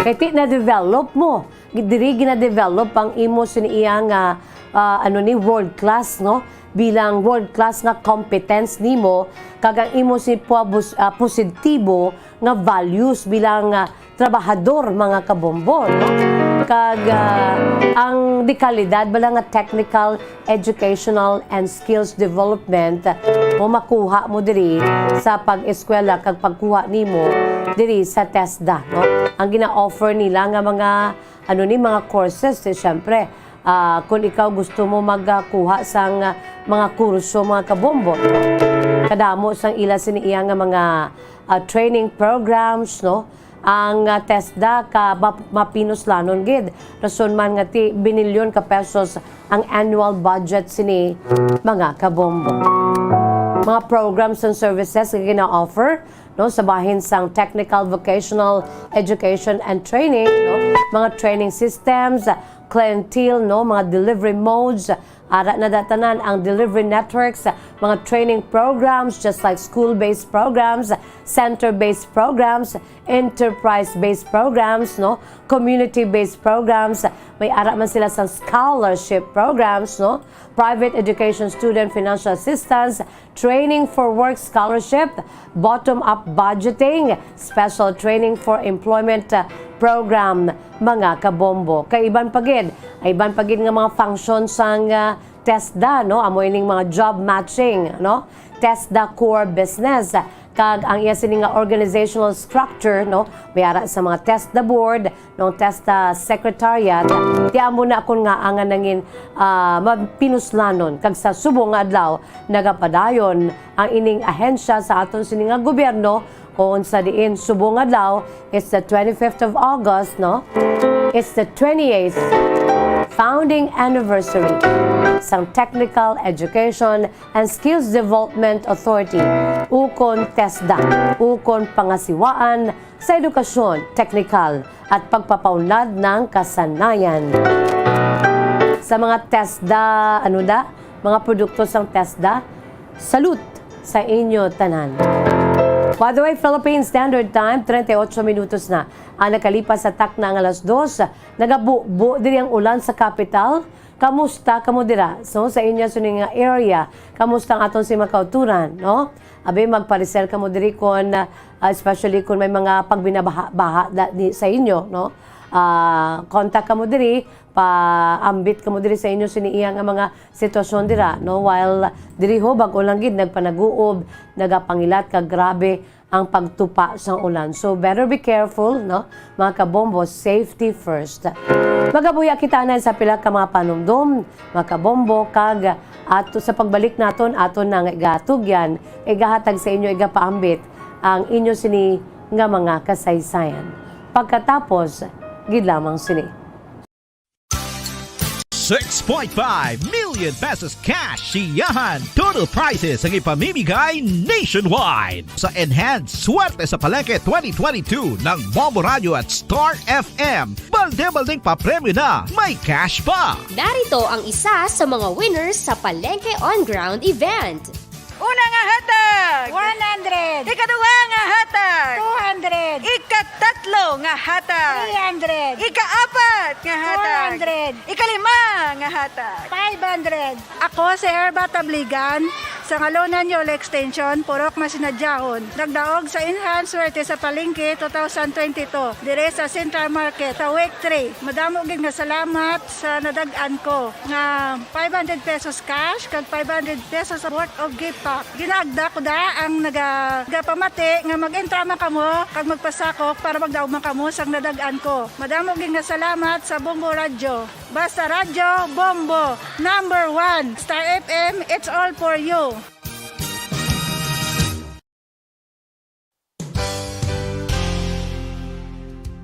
Kay ti na-develop mo, diri gina-develop ang imo sini iya nga, ah, ano ni, world class, no? Bilang world class nga competence nimo, kag ang imo si puabos-, ah, positibo nga values bilang, ah, trabahador, mga kabombo, no? Kag, ah, ang dekalidad bala nga technical, educational, and skills development mo makuha mo diri sa pag-eskwela kag pagkuha nimo diri sa TESDA, no? Ang gina-offer nila nga mga, ano ni, mga courses, eh, syempre, ah, kung ikaw gusto mo magkuha sang, ah, mga kurso, mga kabombo, no? Kadamo sang ila sini iya nga mga, ah, training programs, no? Ang, ah, TESDA ka map-, mapinuslanon gid. Rason man nga ti binilyon ka pesos ang annual budget sini, mga kabombo. Mga programs and services nga gina-offer, no, sa bahin sang technical, vocational education and training, no? Mga training systems, clientele, no, mga delivery modes, ara na da tanan ang delivery networks, mga training programs just like school-based programs, center-based programs, enterprise-based programs, no, community-based programs, may ara man sila sa scholarship programs, no, private education student financial assistance, training for work scholarship, bottom-up budgeting, special training for employment, uh, program, mga kabombo. Kay iban pa gid, ay iban pa gid nga mga function sang, uh, TESDA, no? Amo ining mga job matching, no? TESDA core business. Kag ang iya sini nga organizational structure, no? May ara sa mga TESDA board, no, TESDA secretariat, ti amo na kon ngaa nga nangin, ah, mapinuslanon kag sa subong nga adlaw nagapadayon ang ining ahensya sa aton sini nga gobyerno, kung sa diin subong nga adlaw, it's the twenty-fifth of August, no? It's the twenty-eighth founding anniversary sang Technical Education and Skills Development Authority, ukon TESDA, ukon Pangasiwaan sa Edukasyon Teknikal at Pagpapaunlad ng Kasanayan. Sa mga TESDA, ano da? Mga produkto sang TESDA, salute sa inyo tanan. By the way, Philippine Standard Time, treinta y ocho minutos na ang nakalipas sa takna nga alas dos. Nagabubo diri ang ulan sa kapital. Kamusta kamo dira? So, sa inyo sini nga area, kamusta ang aton si mga kauturan, no? Abi, magpareser kamo diri kon, ah, especially kon may mga pagbinabaha-baha da-, di, sa inyo, no? Ah, contact kamo diri, paambit kamo diri sa inyo sini iya nga mga sitwasyon dira, no? While diri ho, bag-o lang gid nagpanaguob, nagapangilat ka grabe ang pagtupa sang ulan. So, better be careful, no? Mga kabombo, safety first. Magabuya kita na sa pila ka mga panumdom, mga kabombo, kag ato sa pagbalik naton, aton na nga igatugyan, igahatag sa inyo, igapaambit ang inyo sini nga mga kasaysayan. Pagkatapos gid lamang sini. Six point five million pesos cash siyahan. Total prizes ang ipamimigay nationwide. Sa Enhanced Swerte sa Palengke twenty twenty-two ng Bombo Radio at Star F M, balde-baldeng papremyo na, may cash pa. Narito ang isa sa mga winners sa Palengke On Ground event. Una nga hatag, one hundred. Ikaduha nga hatag, two hundred. Ikatatlo nga hatag, three hundred. Ikaapat nga hatag, four hundred. Ikalima nga hatag, five hundred. Ako si Herba Tabligan, sa Ngalonan Yolo Extension, Purok Masinadyahon. Nagdaog sa Enhanced Swerte sa Palengke two thousand twenty-two, dire sa Central Market, sa Week three. Madamo gid nga salamat sa nadag-an ko nga five hundred pesos cash kag five hundred pesos worth of gift pack. Ginaagda ko da ang naga-, nagapamati nga mag-entra man kamo kag magpasakop para magdaog man kamo sang nadag-an ko. Madamo gid nga salamat sa Bombo Radyo. Basta Radyo, Bombo, number one. Star F M, it's all for you.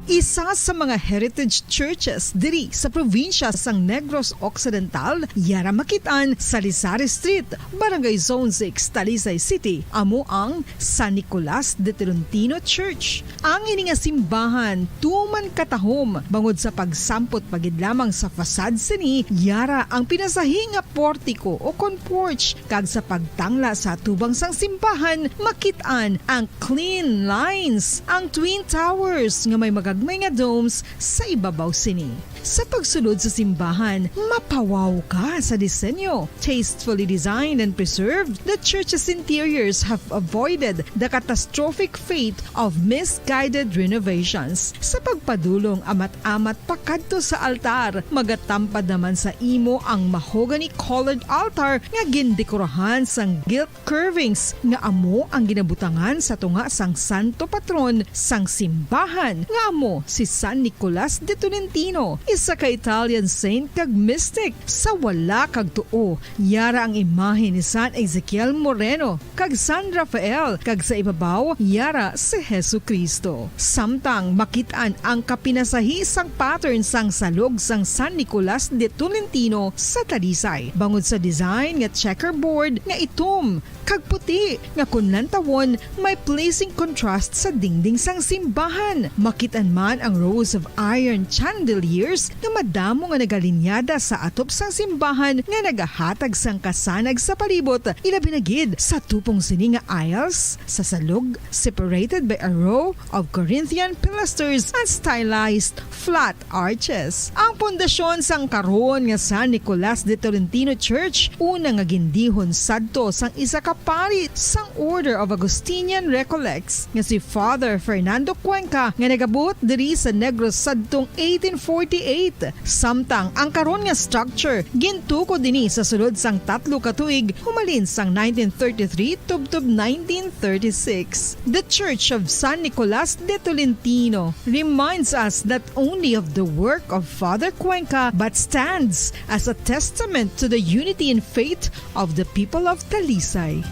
Isa sa mga heritage churches diri sa probinsya sang Negros Occidental, yara makit-an sa Lisari Street, Barangay Zone six, Talisay City, amo ang San Nicolas de Tolentino Church. Ang ini nga simbahan tuman katahom bangod sa pagsampot pa gid lamang sa facade sini, yara ang pinasahi nga portiko o kon porch, kag sa pagtangla sa atubang sang simbahan, makit-an ang clean lines, ang twin towers nga may magagmay nga domes sa ibabaw sini. Sa pagsulod sa simbahan, mapawaw ka sa disenyo. Tastefully designed and preserved, the church's interiors have avoided the catastrophic fate of misguided renovations. Sa pagpadulong amat-amat pakadto sa altar, magatampad naman sa imo ang mahogany-colored altar nga gindekorahan sang gilt curvings nga amo ang ginabutangan sa tunga sang santo patron sang simbahan, nga amo si San Nicolas de Tolentino, isa ka Italian saint kag mystic. Sa wala kag tuo, yara ang imahe ni San Ezekiel Moreno kag San Rafael, kag sa ibabaw, yara si Jesu-Cristo. Samtang makit-an ang kapinasahi sang pattern sang salog sang San Nicolas de Tolentino sa Talisay, bangod sa design nga checkerboard nga itom kag puti, nga kon lantawon, may pleasing contrast sa dingding sang simbahan. Makit-an man ang rows of iron chandeliers nga madamo nga nagalinyada sa atop sang simbahan nga nagahatag sang kasanag sa palibot, ilabi na gid sa tupong sini nga aisles, sa salog, separated by a row of Corinthian pilasters and stylized flat arches. Ang pundasyon sang karon nga San Nicolas de Tolentino Church, una nga gindihon sadto sang isa ka pari sang Order of Augustinian Recollects nga si Father Fernando Cuenca, nga nagabot diri sa Negros sadtong eighteen forty-eight. Samtang ang karon nga structure gintukod ini sa sulod sang tatlo ka tuig, humalin sang nineteen thirty-three tubtob nineteen thirty-six. The Church of San Nicolas de Tolentino reminds us not only of the work of Father Cuenca, but stands as a testament to the unity in faith of the people of Talisay.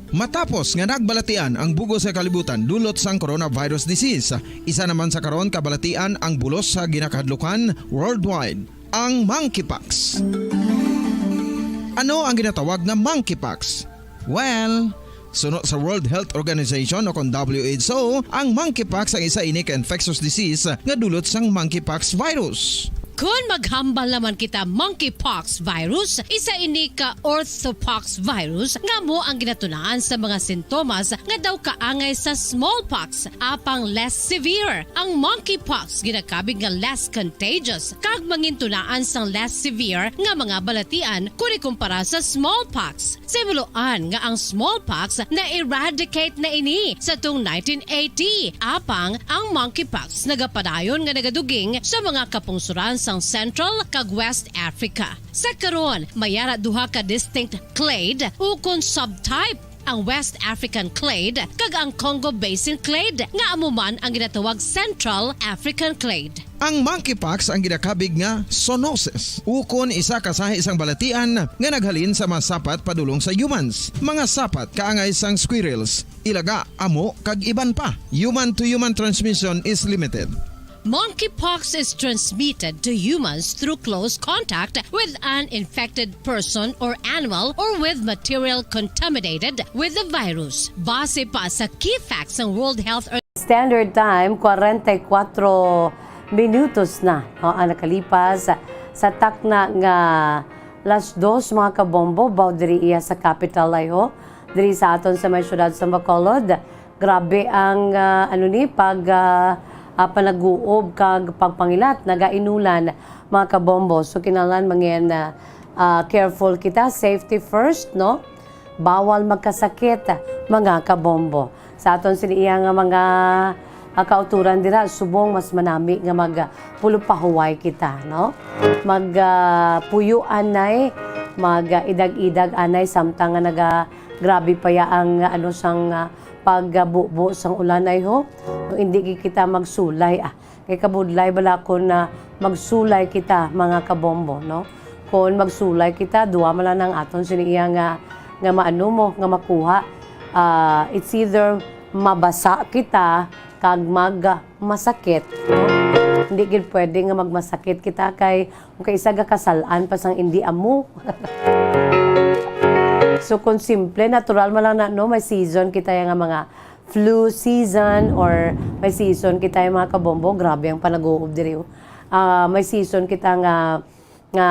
Matapos nga nagbalatian ang bug-os nga kalibutan dulot sang coronavirus disease, isa naman sa karon kabalatian ang bulos sa ginakahadlukan worldwide, ang monkeypox. Ano ang ginatawag nga monkeypox? Well, suno sa World Health Organization o kon W H O, ang monkeypox ang isa ini ka infectious disease nga dulot sang monkeypox virus. Kon maghambal naman kita, monkeypox virus, isa ini ka orthopox virus nga amo ang ginatunaan sa mga sintomas nga daw kaangay sa smallpox, apang less severe. Ang monkeypox ginakabig nga less contagious kag mangintunaan sang less severe nga mga balatian kon ikumpara sa smallpox. Sa himuloan nga ang smallpox na-eradicate na ini sa tung nineteen eighty, apang ang monkeypox nagapadayon nga nagaduging sa mga kapungsoran sang Central kag West Africa. Sa karon, may ara duha ka distinct clade ukon subtype ang West African clade, kag ang Congo Basin clade, nga amo man ang ginatawag Central African clade. Ang monkeypox ang ginakabig nga zoonosis, ukon isa ka sahi sang balatian nga naghalin sa mga sapat padulong sa humans, mga sapat kaangay sang squirrels, ilaga, amo, kag iban pa. Human-to-human transmission is limited. Monkeypox is transmitted to humans through close contact with an infected person or animal or with material contaminated with the virus. Base pa sa key facts ng World Health Standard time, kwarenta y kuwatro minutos na, o, ang nakalipas sa takna nga las dos, mga kabombo, baw diri iya sa capital, ay ho, diri sa aton sa may siyudad sa Bacolod. Grabe ang, ah, ano ni, pag, ah, ah, panaguob kag pagpangilat, nagainulan, mga kabombo. So, kinahanglan mangin, ah, ah, careful kita, safety first, no? Bawal magkasakit, mga kabombo. Sa aton sini iya nga mga, ah, kauturan dira, subong mas manami nga mag, ah, pulupahuway kita, no? Mag, ah, puyo anay, mag, ah, idag-idag anay, samtang nga naga, grabe pa ya ang, ah, ano, sang, ah, pagbubo sang ulan ay ho. Hindi gid kita magsulay, ah. Kay kabudlay bala kon, ah, magsulay kita, mga kabombo, no? Kon magsulay kita, duha man lang ang aton sini iya nga, nga maano mo, nga makuha. Ah, it's either mabasa kita kag mag, ah, masakit, no? Hindi gid pwede nga magmasakit kita kay kung kaisa gakasal-an pa sang indi amo. So, kung simple, natural man lang na, no, may season kita ya nga mga flu season or may season kita ya, mga kabombo, grabe ang panaguob diri, oh. Ah, may season kita nga, nga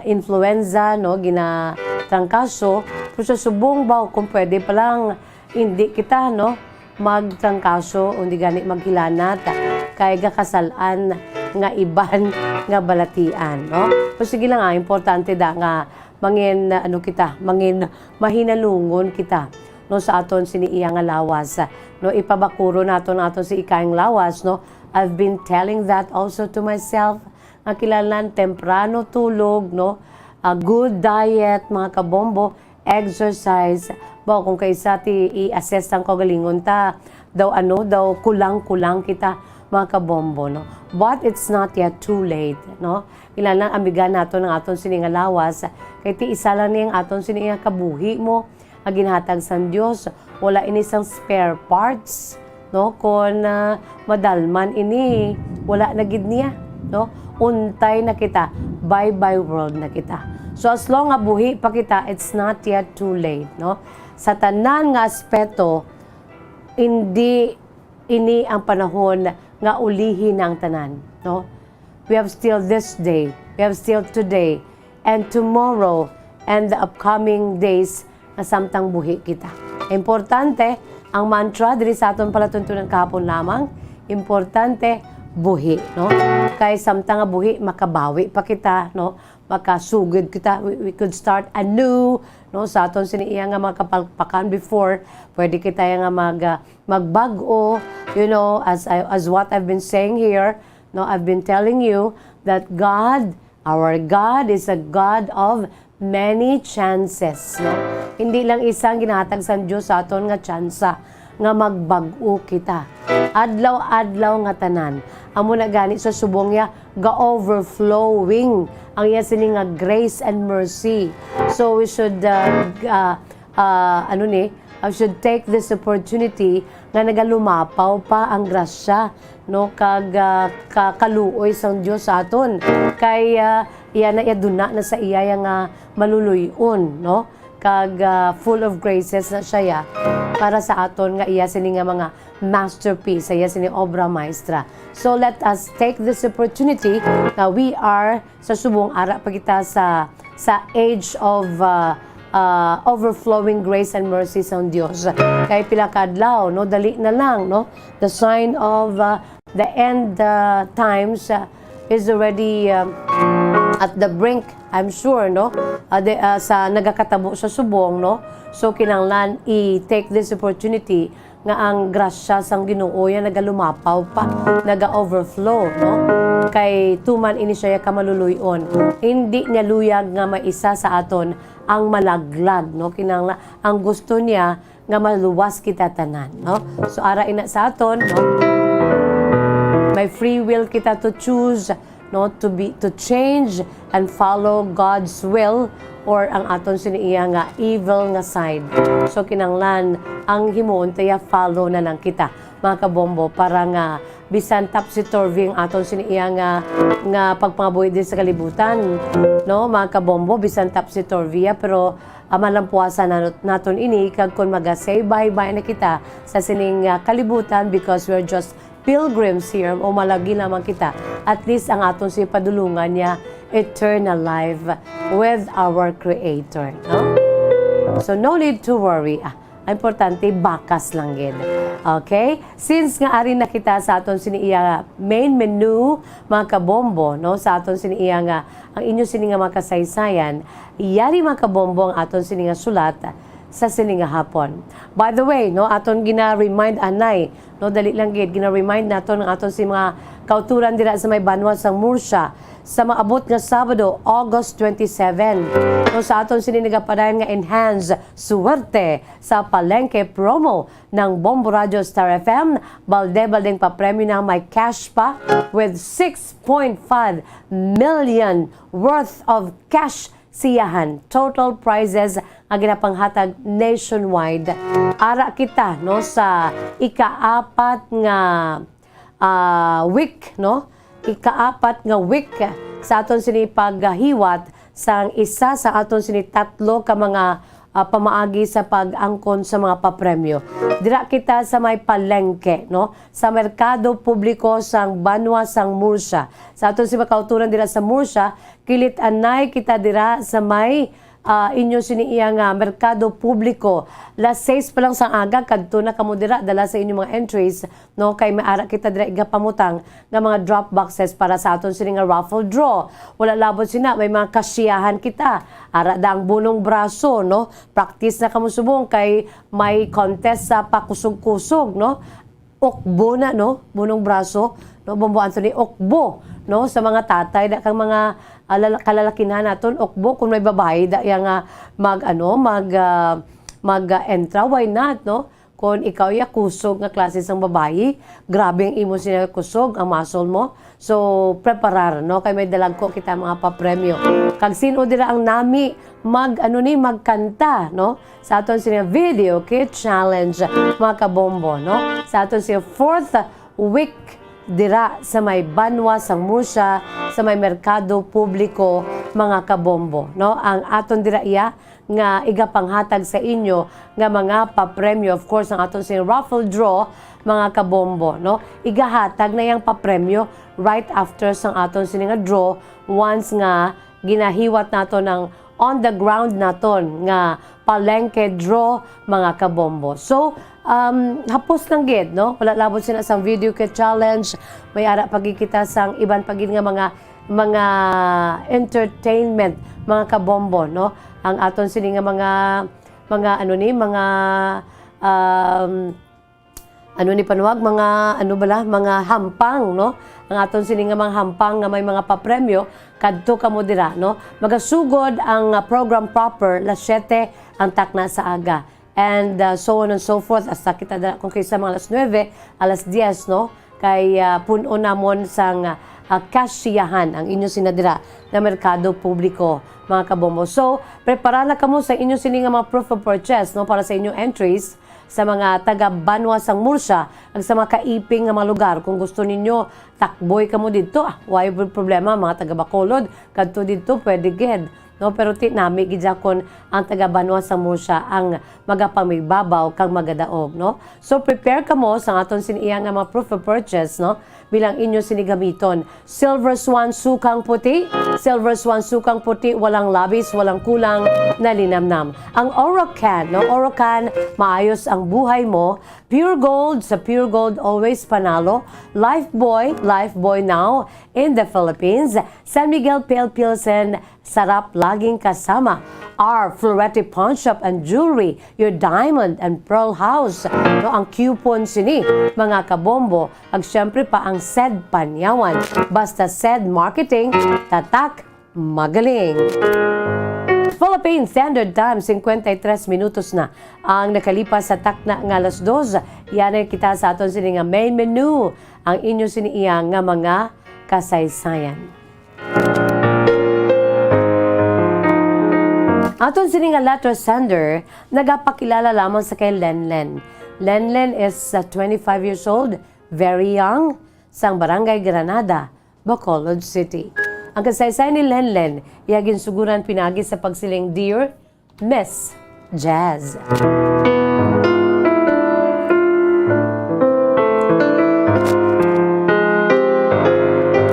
influenza, no, ginatrangkaso. Pero sa subong ba, kung pwede pa lang, hindi kita, no, magtrangkaso, undi gani maghilanat, kay gakasal-an nga iban nga balatian, no? So, sige lang, ah, importante da nga mangin, ano kita, mangin mahinalungon kita, no, sa aton sini iya nga lawas, no? Ipabakuro naton aton si ikayang lawas, no? I've been telling that also to myself, nga kinahanglan temprano tulog, no? Ah, good diet, mga kabombo, exercise. Baw kung kaisa ti i-assess ang kaugalingon ta, daw ano, daw kulang-kulang kita, mga kabombo, no? But it's not yet too late, no? Kinahanglan ambigan naton ang aton sini nga lawas, kay ti isa lang ni ang aton sini nga kabuhi mo nga ginhatag sang Dios. Wala ini sang spare parts, no? Kon, ah, madalman ini, wala na gid niya, no? Untay na kita, bye-bye world na kita. So, as long nga buhi pa kita, it's not yet too late, no? Sa tanan nga aspeto, hindi ini ang panahon nga ulihi na ang tanan, no? We have still this day, we have still today, and tomorrow, and the upcoming days nga samtang buhi kita. Importante, ang mantra diri sa aton palatuntunan kahapon lamang, importante, buhi, no? Kay samtang nga buhi, makabawi pa kita, no? Makasugid kita, we, we could start anew, no? Sa aton sini iya nga mga kapalpakan before, pwede kita ya nga mag, ah, magbag-o, you know, as I, as what I've been saying here, no? I've been telling you that God, our God is a God of many chances, no? Hindi lang isa ang ginahatag sang Dios sa aton nga tsansa nga magbag-o kita. Adlaw-adlaw nga tanan. Amo na gani sa subong niya, ga-overflowing ang iya sini nga grace and mercy. So we should, uh, uh, uh, ano ni, I should take this opportunity nga nagalumapaw pa ang grasya, no, kag, ah, ka-, kaluoy sang Dios sa aton. Kay, ah, iya na, iya duna na sa iya ya nga maluluy-on, no, kag, ah, full of graces na siya ya para sa aton nga iya sini nga mga masterpiece, sa iya sini obra maestra. So let us take this opportunity nga we are sa subong ara pa kita sa, sa age of, uh, uh, overflowing grace and mercy sang Dios. Kay pila ka adlaw, no, dali na lang, no? The sign of, uh, the end, uh, times, uh, is already, um, at the brink, I'm sure, no? Uh, the, uh, sa nagakatabo sa subong, no? So, kinahanglan i-take this opportunity nga ang grasya sang Ginoo ya nagalumapaw pa, naga-overflow, no? Kay tuman ini siya ya kamaluluy-on. Hindi niya luyag nga may isa sa aton ang malaglag, no? Kinahanglan, ang gusto niya nga maluwas kita tanan, no? So, ara ina sa aton, no? May free will kita to choose, no, to be, to change and follow God's will or ang aton sini iya nga evil nga side. So, kinahanglan ang himuon ta ya, follow na lang kita, mga kabombo, para nga bisan topsy-turvy ang aton sini iya nga, nga pagpangabuhi diri sa kalibutan, no, mga kabombo, bisan topsy-turvy ya, pero, ah, malampuasan na, naton ini, kag kon maga-say bye-bye na kita sa sining, ah, kalibutan, because we're just pilgrims here, o malagi lamang kita, at least ang aton si padulungan niya eternal life with our Creator, no? So, no need to worry. Ah, ang importante, bakas lang gid. Okay? Since nga ari na kita sa aton sini iya main menu, mga kabombo, no? Sa aton sini iya nga, ang inyo sini nga mga kasaysayan, yari, mga kabombo, ang aton sini nga sulat sa sini nga hapon. By the way, no, aton gina-remind anay, no, dali lang gid, gina-remind naton ang aton si mga kauturan dira sa may banwa sang Murcia sa maabot nga Sabado, August twenty-seven. No, sa aton sini nagapadayon nga enhance suwerte sa palengke promo ng Bombo Radio Star F M, balde-baldeng papremyo na may cash pa with six point five million worth of cash siyahan, total prizes nga ginapanghatag nationwide. Ara kita, no, sa ikaapat nga, ah, week, no? Ikaapat nga week sa aton sini paghiwat sang isa sa aton sini tatlo ka mga, ah, pamaagi sa pag-angkon sa mga papremyo. Dira kita sa may palengke, no? Sa merkado publiko sang banwa sang Murcia. Sa aton si makauturan dira sa Murcia, kilit anay kita dira sa may, ah, inyo sini iya nga merkado publiko. Las seis pa lang sang aga, kadto na kamo dira, dala sa inyo mga entries, no? Kay may ara kita dira igapamutang nga mga drop boxes para sa aton sini nga raffle draw. Wala labot sina, may mga kasiyahan kita. Ara da ang bunong braso, no? Practice na kamo subong kay may contest sa pakusog-kusog, no? Ukbo na, no? Bunong braso, no? Bombo Anthony, ukbo, no? Sa mga tatay, da kang mga, ah, lala-, kalalakinhan naton, ukbo kung may babayi, da, ya nga mag, ano, mag, ah, mag, ah, entra, why not, no? Kung ikaw ya kusog nga klase sang babayi, grabe ang imo sina kusog, ang muscle mo. So, preparar, no? Kay may dalagko kita mga papremyo. Kag sin-o dira ang nami mag, ano ni, magkanta, no? Sa aton sini video kit challenge, mga kabombo, no? Sa aton sini fourth week dira sa may banwa sang Murcia, sa may merkado publiko, mga kabombo, no? Ang aton dira iya nga igapanghatag sa inyo nga mga papremyo. Of course, ang aton sini raffle draw, mga kabombo, no? Igahatag na yang papremyo right after sang aton sini nga draw once nga ginahiwat naton ang on the ground naton nga palengke draw, mga kabombo. So, um, hapos lang gid, no? Wala labot sina sang video kit challenge. May ara pa gid kita sang iban pa gid nga mga, mga entertainment, mga kabombo, no? Ang aton sini nga mga, mga ano ni, mga, um, ano ni panuwag, mga, ano bala, mga hampang, no? Ang aton sini nga mga hampang nga may mga papremyo, kadto kamo dira, no? Magasugod ang, ah, program proper, las siete ang takna sa aga. And, ah, so on and so forth, hasta kita dira kung kaysa mga alas nuebe, alas dies, no? Kay, ah, pun-on namon sang, ah, kasiyahan ang inyo sina dira nga merkado publiko, mga kabombo. So, prepara na kamo sa inyo sini nga mga proof of purchase, no? Para sa inyong entries, sa mga taga banwa sang Murcia, ag sa mga kaiping nga mga lugar. Kung gusto ninyo, takboy kamo didto, ah, way problema, mga taga Bacolod, kadto didto, pwede gid, no? Pero ti nami gid kon ang taga banwa sang Murcia ang magapamibabaw kag magadaog, no? So, prepare kamo sa aton sini iya nga mga proof of purchase, no? bilang inyo sini gamiton. Silver Swan sukang puti, Silver Swan sukang puti, walang labis, walang kulang, nalinamnam. Ang Orocan, no? Orocan, maayos ang buhay mo. Pure Gold, sa Pure Gold, always panalo. Lifebuoy, Lifebuoy now in the Philippines. San Miguel Pale Pilsen, sarap laging kasama. Our Florete Pawnshop and Jewelry, your diamond and pearl house. No, ang coupon sini, mga kabombo, ag siyempre pa ang said Panyawan. Basta said marketing, tatak, magaling. Philippine Standard Time, cincuenta y tres minutos na ang nakalipas sa takna nga alas dos. Yan na kita sa aton sini nga main menu, ang inyo sini iya nga mga kasaysayan. Aton sini nga letter sender, nagapakilala lamang sa kay Lenlen. Lenlen is, uh, twenty-five years old, very young, sang Barangay Granada, Bacolod City. Ang kasaysayan ni Lenlen, iya ginsuguran pinagi sa pagsiling, "Dear Miss Jazz."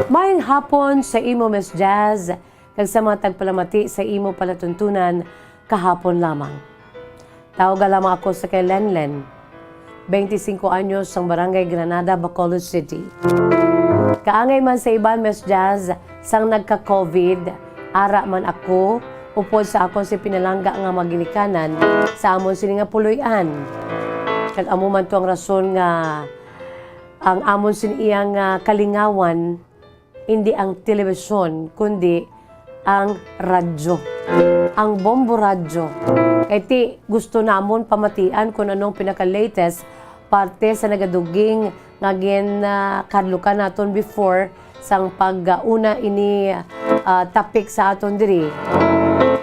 Maayong hapon sa imo, Miss Jazz, kag sa mga tagpalamati sa imo palatuntunan kahapon lamang. Tawga lamang ako sa kay Lenlen, twenty-five anyos, sang Barangay Granada, Bacolod City. Kaangay man sa iban, Miss Jazz, sang nagka-covid, ara man ako, upod sa akon si pinalangga nga mga ginikanan sa amon sini nga puloy-an. Kag amo man to ang rason nga ang amon sini iya nga kalingawan, hindi ang telebisyon, kundi ang radyo, ang Bombo Radyo. Kay ti gusto namon pamatian kung anong pinaka-latest parte sa nagaduging nga gin, ah, kahadlukan naton before sang pag-una ini, ah, topic sa aton diri,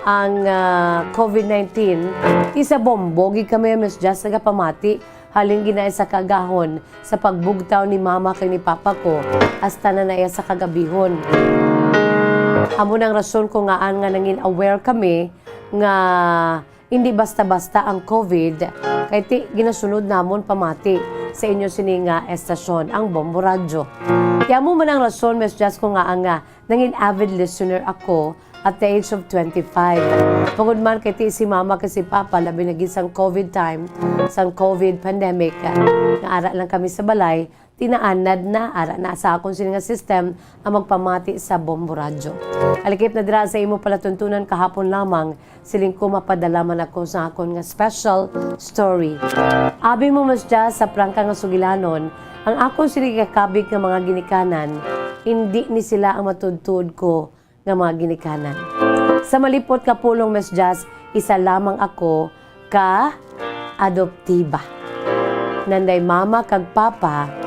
ang, ah, covid nineteen. Isa bombo gid kami, Miss Jazz, nagapamati. Halin gid na isa ka agahon sa pagbugtaw ni mama kag ni papa ko, hasta na na iya sa kagabihon. Amo nang rason kung ngaan nga nangin aware kami nga hindi basta-basta ang covid, kay ti ginasunod namon pamati sa inyo sini nga estasyon, ang Bombo Radyo. Ti amo man ang rason, Miss Jazz, kung ngaan nga nangin avid listener ako at the age of twenty-five. Bangod man kay ti si mama kag si papa, labi na gid sang covid time, sang covid pandemic, nga ara lang kami sa balay, tinaanad na, ara na sa akon sini nga system ang magpamati sa Bombo Radyo. Alikip na dira sa imo palatuntunan kahapon lamang, siling ko mapadala man ako sa akon nga special story. Abi mo, Miss Jazz, sa prangka nga sugilanon, ang akon sini kakabig nga mga ginikanan, hindi ni sila ang matuod-tuod ko nga mga ginikanan. Sa malipot nga pulong, Miss Jazz, isa lamang ako ka adoptiba. Nanday mama kag papa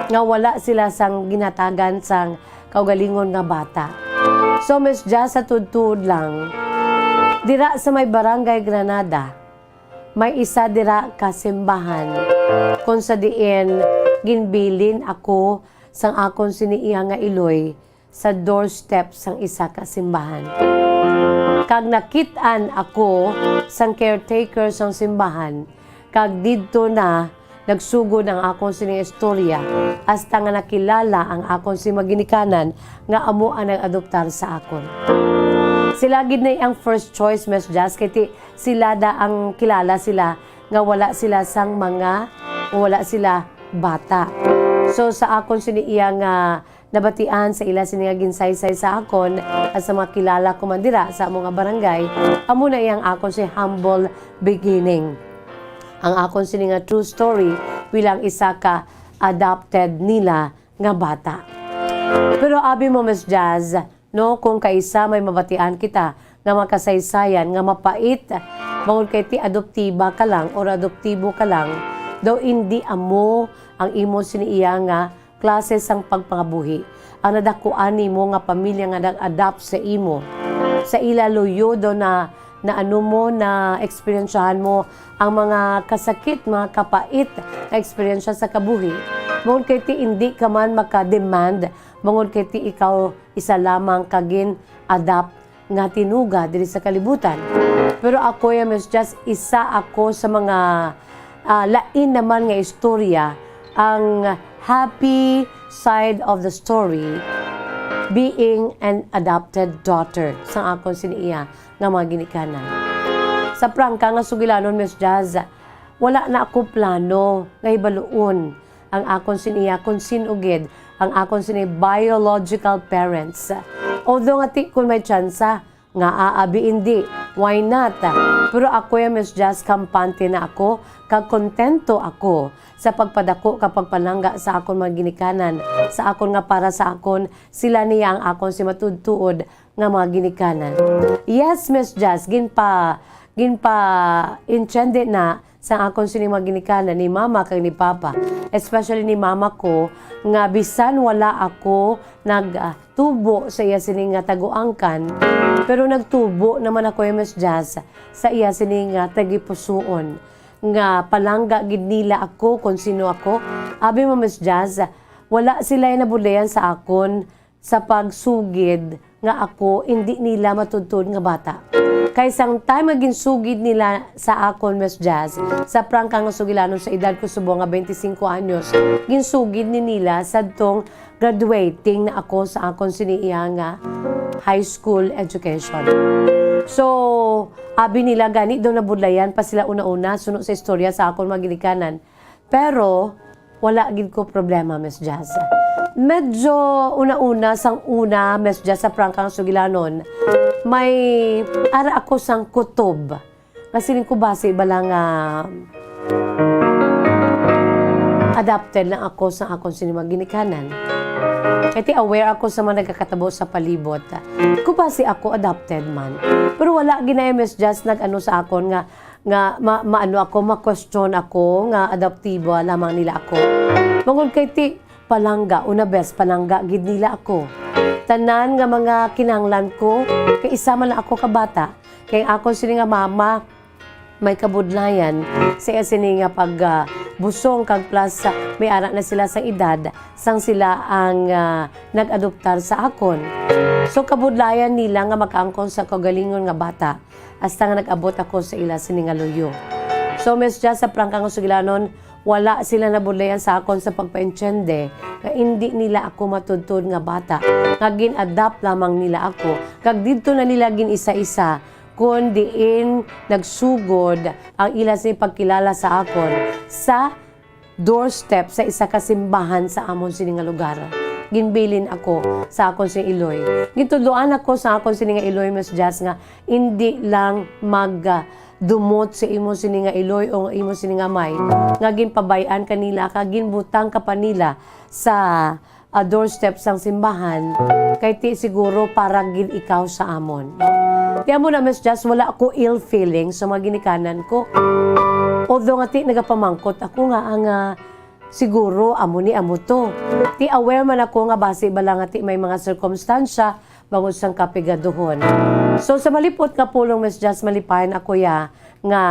nga wala sila sang ginhatagan sang kaugalingon nga bata. So, Miss Jazz, sa tuod-tuod lang, dira sa may Barangay Granada, may isa dira ka simbahan kung sa diin ginbilin ako sang akon sini iya nga iloy sa doorstep sang isa ka simbahan. Kag nakit-an ako sang caretaker sang simbahan, kag didto na nagsugod ang akon sining istorya, hasta nga nakilala ang akon sing mga ginikanan nga amo ang nag-adoptar sa akon. Sila gid na ang first choice, Miss Jazz, kay ti sila da ang kilala sila nga wala sila sang mga, wala sila bata. So, sa akon sini iya nga nabatian sa ila sini nga ginsaysay sa akon at sa mga kilala ko man dira sa amo nga barangay, amo na iyang akon si humble beginning. Ang akon sini nga true story bilang isa ka adopted nila nga bata. Pero abi mo, Miss Jazz, no, kung kaisa may mabatian kita nga makasaysayan nga mapait, bangod kay ti adoptiba ka lang or adoptibo ka lang, daw indi amo ang imo sini iya nga klase sang pagpangabuhi ang nadakuan nimo nga pamilya nga nag-adopt sa imo. Sa ila luyo daw na, na ano mo, na eksperyensyahan mo ang mga kasakit, mga kapait nga eksperyensya sa kabuhi. Bangod kay ti indi ka man maka-demand, bangod kay ti ikaw isa lamang ka gin-adopt nga tinuga diri sa kalibutan. Pero ako, ya, Miss Jazz, isa ako sa mga, ah, lain naman nga istorya, ang happy side of the story, being an adopted daughter sang akon sini iya nga mga ginikanan. Sa prangka nga sugilanon, Miss Jazz, wala na ako plano nga hibaluon ang akon sini iya kung sin-o gid ang akon sini biological parents. Although nga ti kun may tsansa, nga aabi indi, why not? Pero ako ya, Miss Jazz, kampante na ako, kag kontento ako sa pagpadako kag pagpalangga sa akon mga ginikanan, sa akon nga para sa akon, sila niya ang akon si matuod-tuod nga mga ginikanan. Yes, Miss Jazz, ginpa-, ginpa-intindi na sa akon sini mga ginikanan ni mama kag ni papa, especially ni mama ko, nga bisan wala ako nag, ah, tubo sa iya sini nga taguangkan, pero nagtubo naman ako, eh, Miss Jazz, sa iya sini nga tagipusuon, nga palangga gid nila ako kon sino ako. Abi mo, Miss Jazz, wala sila nabudlayan sa akon sa pagsugid nga ako indi nila matuod-tuod nga bata. Kay sang time nga ginsugid nila sa akon, Miss Jazz, sa prangka nga sugilanon sa edad ko subong nga twenty-five anyos, ginsugid ni nila sadtong graduating na ako sa akon sini iya nga high school education. So, abi nila gani daw nabudlayan pa sila una-una, suno sa istorya sa akon mga ginikanan. Pero, wala gid ko problema, Miss Jazz. Medyo una-una, sang una, Miss Jazz, sa prangka nga sugilanon, may ara ako sang kutob. Nga siling ko basi bala nga adopted lang ako sa akon sini mga ginikanan. Kay ti aware ako sa mga nagakatabo sa palibot. Ko basi ako adopted man. Pero wala gid na, Miss Jazz, nag-ano sa akon nga, nga ma-, maano ako, ma-question ako nga adoptibo lamang nila ako. Bangod kay ti palangga, una bes, palangga gid nila ako. Tanan nga mga kinahanglan ko, kay isa man lang ako ka bata. Kay ang akon sini nga mama, may kabudlayan sa iya sini nga pag, ah, busong kag plus, ah, may ara na sila sa edad sang sila ang, ah, nag-adoptar sa akon. So, kabudlayan nila nga makaangkon sa kaugalingon nga bata hasta nga nag-abot ako sa ila sini nga luyo. So, Miss Jazz, sa prangka nga sugilanon, wala sila nabudlayan sa akon sa pagpaintiende nga indi nila ako matuod-tuod nga bata, nga gin-adopt lamang nila ako, kag didto na nila gin-isa-isa kon diin nagsugod ang ila sini pagkilala sa akon sa doorstep sa isa ka simbahan sa amon sini nga lugar. Ginbilin ako sa akon sini iloy. Gintudloan ako sa akon sini nga iloy, Miss Jazz, nga indi lang mag, ah, dumot sa imo sini nga iloy o imo sini nga amay, nga ginpabay-an ka nila, kag ginbutang ka pa nila sa, ah, doorstep sang simbahan, kay ti siguro para gid ikaw sa amon. Ti amo na, Miss Jazz, wala ko ill feeling sa mga ginikanan ko. Although nga ti nagapamangkot ako nga ang, ah, siguro amo ni amo to. Ti aware man ako nga basi bala nga ti may mga sirkumstansya bangod sang kapigaduhon. So, sa malipot nga pulong, Miss Jazz, malipayan ako ya nga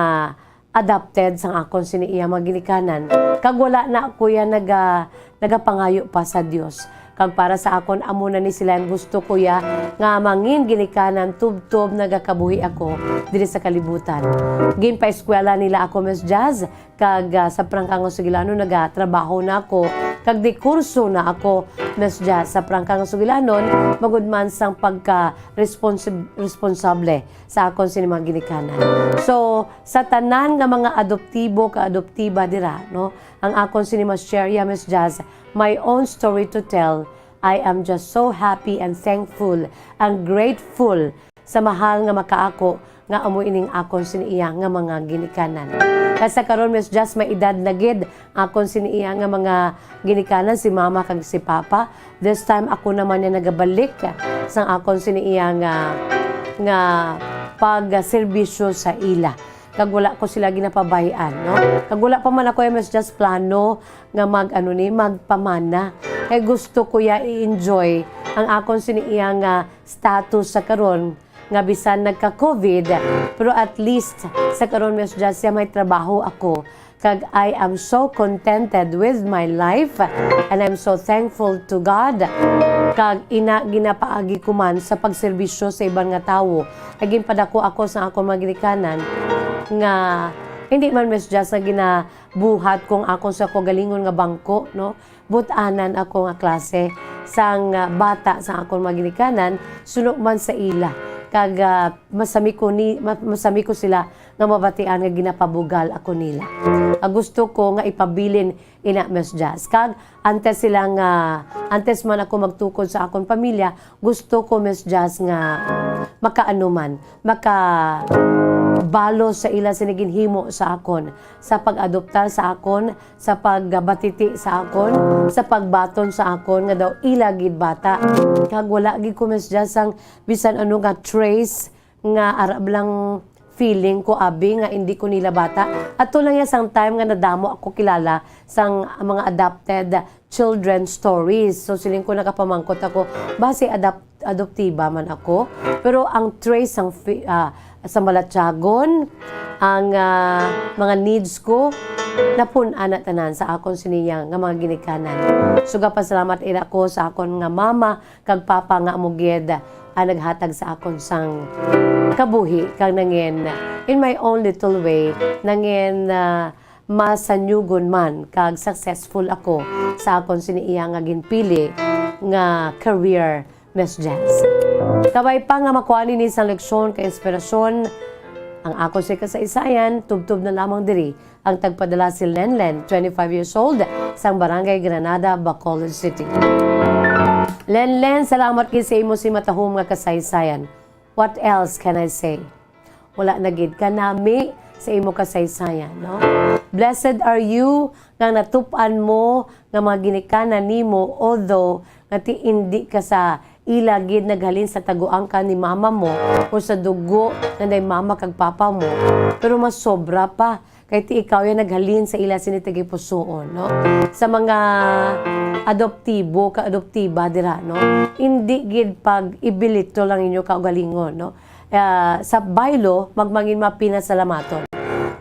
adopted sang akon sini iya mga ginikanan. Kag wala na ako ya naga-, nagapangayo pa sa Dios. Kag para sa akon, amo na ni sila ang gusto ko ya nga mangin ginikanan tubtob nagakabuhi ako diri sa kalibutan. Ginpaeskwela nila ako, Miss Jazz, kag, ah, sa prangka nga sugilanon nagatrabaho na ako, kag dikurso na ako, Miss Jazz, sa prangka nga sugilanon, magud man sang pagka responsib-, responsable sa akon sini mga ginikanan. So, sa tanan nga mga adoptibo ka adoptiba dira, no, ang akon sini ma-share ya, Miss Jazz, my own story to tell. I am just so happy and thankful and grateful sa mahal nga makaako nga amo ining akon sini iya nga mga ginikanan. Kag sa karon, Miss Jazz, may edad na gid akon sini iya nga mga ginikanan, si mama kag si papa. This time, ako naman ya nagabalik sang akon sini iya nga, nga pagserbisyo sa ila. Kag wala ko sila ginapabay-an, no? Kag wala pa man ako ya, Miss Jazz, plano nga mag, ano ni, magpamana. Kay gusto ko ya i-enjoy ang akon sini iya nga status sa karon, nga bisan nagka-covid, pero at least sa karon, Miss Jazz, ya may trabaho ako. Kag I am so contented with my life, and I'm so thankful to God. Kag ina ginapaagi ko man sa pagserbisyo sa iban nga tawo. Kag ginpadako ako sa akon mga ginikanan nga hindi man, Miss Jazz, nga gina-, buhat kung akon sa kaugalingon nga bangko, no? But-anan ako nga klase sang, ah, bata sa akon mga ginikanan, suno man sa ila. Kag, ah, masami ko ni, ma-, masami ko sila nga mabatian nga ginapabugal ako nila. Ah, gusto ko nga ipabilin ina, Miss Jazz. Kag antes sila nga, antes man ako magtukod sa akon pamilya, gusto ko, Miss Jazz, nga makaano man, makabalos sa ila sini ginhimo sa akon, sa pag-adoptar sa akon, sa pagbatiti sa akon, sa pagbaton sa akon nga daw ila gid bata. Kag wala gid ko, Miss Jazz, ang bisan ano nga trace nga arab lang feeling ko, abi, nga hindi ko nila bata. Ato lang ya sang time nga nadamo ako kilala sang mga adopted children stories. So, siling ko, nakapamangkot ako, basi adap-, adoptiba man ako. Pero ang trace sang fi-, ah, sa malatyagon, ang, ah, mga needs ko, napun-an na tanan sa akon siniya nga mga ginikanan. Sugapasalamat ina ko sa akon nga mama kag papa nga amo gid ang naghatag sa akon sang kabuhi, kag nangin, in my own little way, nangin, ah, masanyugon man kag successful ako sa akon sini iya nga ginpili nga career, Miss Jazz. Kabay pa nga makuha nini sang leksyon kag inspirasyon ang akon sini kasaysayan, tubtob na lamang diri ang tagpadala si Lenlen, twenty-five years old, sang Barangay Granada, Bacolod City. Lenlen, salamat gid sa imo sini matahom nga kasaysayan. What else can I say? Wala na gid, kanami sa imo kasaysayan, no? Blessed are you nga natup-an mo nga mga ginikanan nimo, although nga ti indi ka sa ila gid naghalin sa taguangkan ni mama mo o sa dugo nga nay mama kag papa mo, pero mas sobra pa kay ti ikaw ya naghalin sa ila sini tagipusoon, no? Sa mga adoptibo ka adoptiba dira, no? Indi gid pag ibilito lang inyo kaugalingon, no? Ah, sa baylo, magmangin mapinasalamaton.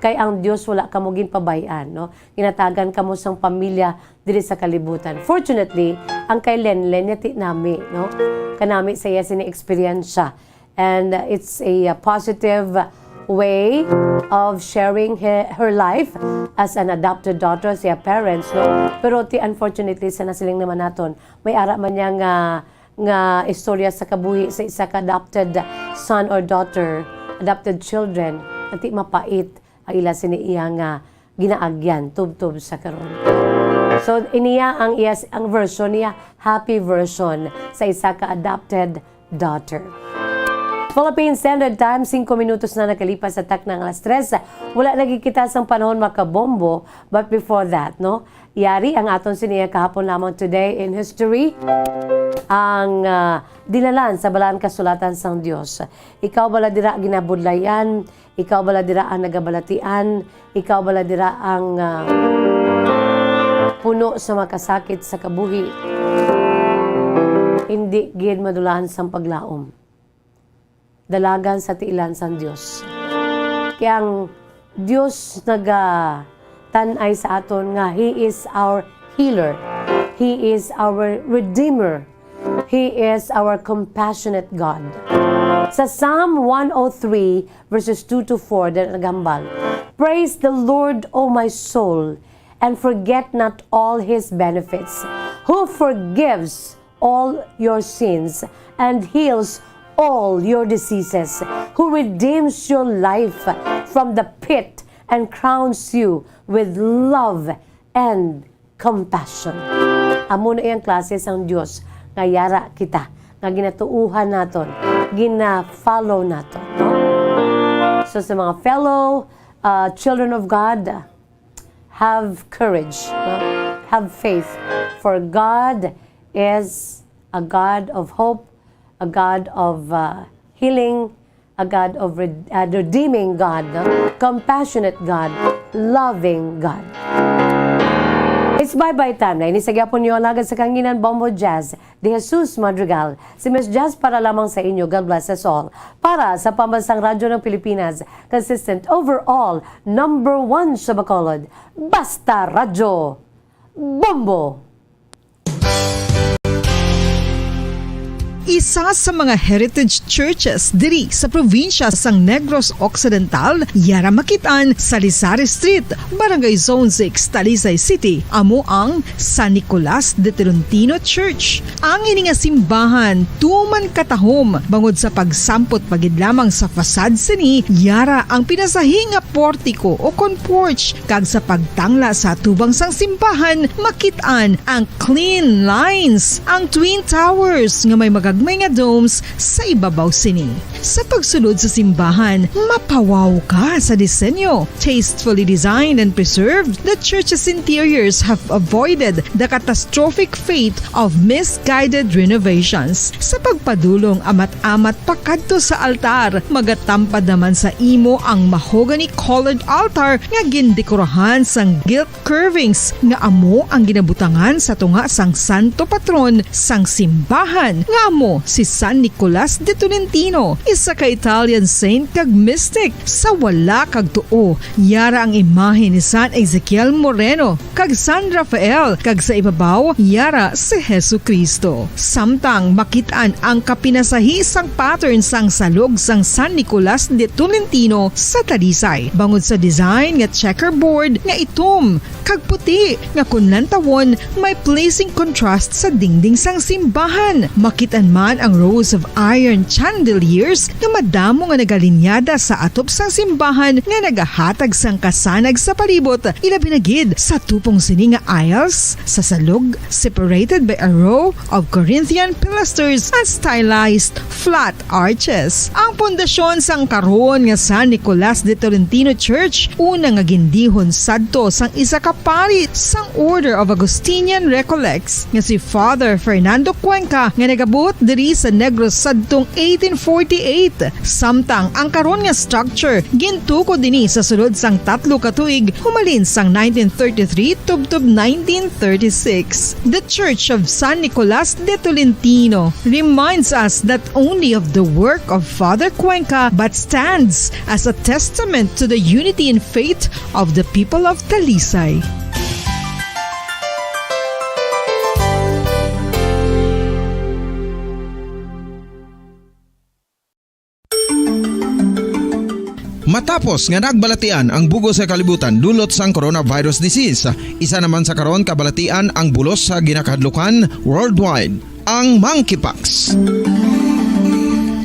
Kay ang Dios wala kamo ginpabay-an, no? Ginatagan kamo sang pamilya diri sa kalibutan. Fortunately, ang kay Lenlen niya ti nami, no? Kanami sa iya sini eksperyensya. And, uh, it's a, uh, positive way of sharing he-, her life as an adopted daughter sa iya parents, no? Pero ti, unfortunately, sa nasiling naman naton, may ara man niya nga, nga istorya sa kabuhi sa isa ka adopted son or daughter, adopted children, nga ti mapait ang ila sini iya nga ginaagyan tubtob sa karon. So, iniya ang iya, ang version niya, happy version sa isa ka adopted daughter. Philippine Standard Time, singko minutos na nakalipas sa takna nga alas tres. Wala lagi kita sang panahon makabombo, but before that, no? Yari ang aton siniya kahapon lamang, Today in History, ang, ah, dinalan sa Balaan Kasulatan sang Dios. Ikaw bala dira ginabudlayan, ikaw bala dira ang nagabalatian, ikaw bala dira ang, ah, puno sa makasakit sa kabuhi. Hindi gid madulaan sang paglaom. Dalagan sa tiilan sang Dios. Kay ang Dios nagatan-ay sa aton nga He is our healer. He is our redeemer. He is our compassionate God. Sa Psalm one oh three, verses two to four, dira naghambal, "Praise the Lord, O my soul, and forget not all his benefits, who forgives all your sins and heals all your diseases, who redeems your life from the pit and crowns you with love and compassion." Amo na iyang klase sang Dios nga yara kita, nga ginatuohan naton, gina-follow naton, no? So, sa mga fellow, uh, children of God, have courage, no? Have faith, for God is a God of hope, a God of, uh, healing, a God of red-, uh, redeeming God, no? Compassionate God, loving God. It's bye-bye time na. Ini sa gyapon niyo alagad sa kanginan, Bombo Jazz, De Jesus Madrigal, si Miss Jazz para lamang sa inyo. God bless us all. Para sa Pambansang Radyo ng Pilipinas, consistent overall, number one sa Bacolod, Basta Radyo, Bombo! Isa sa mga heritage churches diri sa probinsya sang Negros Occidental, yara makit-an sa Lisari Street, Barangay Zone six, Talisay City, amo ang San Nicolas de Tolentino Church. Ang ini nga simbahan tuman katahom bangod sa pagsampot pa gid lamang sa facade sini, yara ang pinasahi nga portiko o kon porch, kag sa pagtangla sa atubang sang simbahan, makit-an ang clean lines, ang twin towers nga may magagmay nga domes sa ibabaw sini. Sa pagsulod sa simbahan, mapawaw ka sa disenyo. Tastefully designed and preserved, the church's interiors have avoided the catastrophic fate of misguided renovations. Sa pagpadulong amat-amat pakadto sa altar, magatampad naman sa imo ang mahogany-colored altar nga gindekorahan sang gilt curvings nga amo ang ginabutangan sa tunga sang santo patron sang simbahan, nga amo si San Nicolas de Tolentino, isa ka Italian saint kag mystic. Sa wala kag tuo, yara ang imahe ni San Ezekiel Moreno kag San Rafael, kag sa ibabaw, yara si Jesu-Cristo. Samtang makit-an ang kapinasahi sang pattern sang salog sang San Nicolas de Tolentino sa Talisay, bangod sa design nga checkerboard nga itom kag puti nga kon lantawon may pleasing contrast sa dingding sang simbahan. Makit-an man ang rows of iron chandeliers nga madamo nga nagalinyada sa atop sang simbahan nga nagahatag sang kasanag sa palibot, ilabi na gid sa tupong sini nga aisles sa salog, separated by a row of Corinthian pilasters and stylized flat arches. Ang pundasyon sang karon nga San Nicolas de Tolentino Church, una nga gindihon sadto sang isa ka pari sang Order of Augustinian Recollects nga si Father Fernando Cuenca, nga nagabot diri sa Negros sadtong eighteen forty-eight. Samtang ang karon nga structure gintukod dini sa sulod sang tatlo ka tuig, humalin sang nineteen thirty-three tubtob nineteen thirty-six. The Church of San Nicolas de Tolentino reminds us not only of the work of Father Cuenca, but stands as a testament to the unity in faith of the people of Talisay. Matapos nga nagbalatian ang bug-os nga kalibutan dulot sang coronavirus disease, isa naman sa karon kabalatian ang bulos sa ginakahadlukan worldwide, ang monkeypox.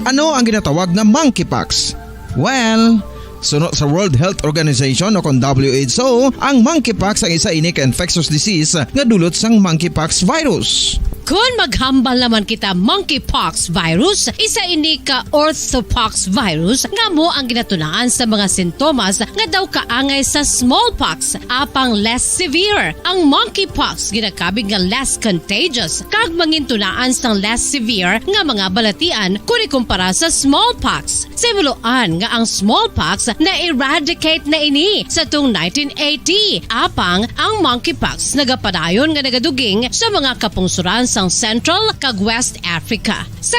Ano ang ginatawag nga monkeypox? Well, suno sa World Health Organization o kon W H O, ang monkeypox ang isa ini ka infectious disease nga dulot sang monkeypox virus. Kon maghambal naman kita monkeypox virus, isa ini ka orthopox virus nga amo ang ginatunaan sa mga sintomas nga daw kaangay sa smallpox, apang less severe. Ang monkeypox ginakabig nga less contagious kag mangintunaan sang less severe nga mga balatian kon ikumpara sa smallpox. Sa ibuloan nga ang smallpox na-eradicate na ini sa tung nineteen eighty, apang ang monkeypox nagapadayon nga nagaduging sa mga kapungsoran sang Central kag West Africa. Sa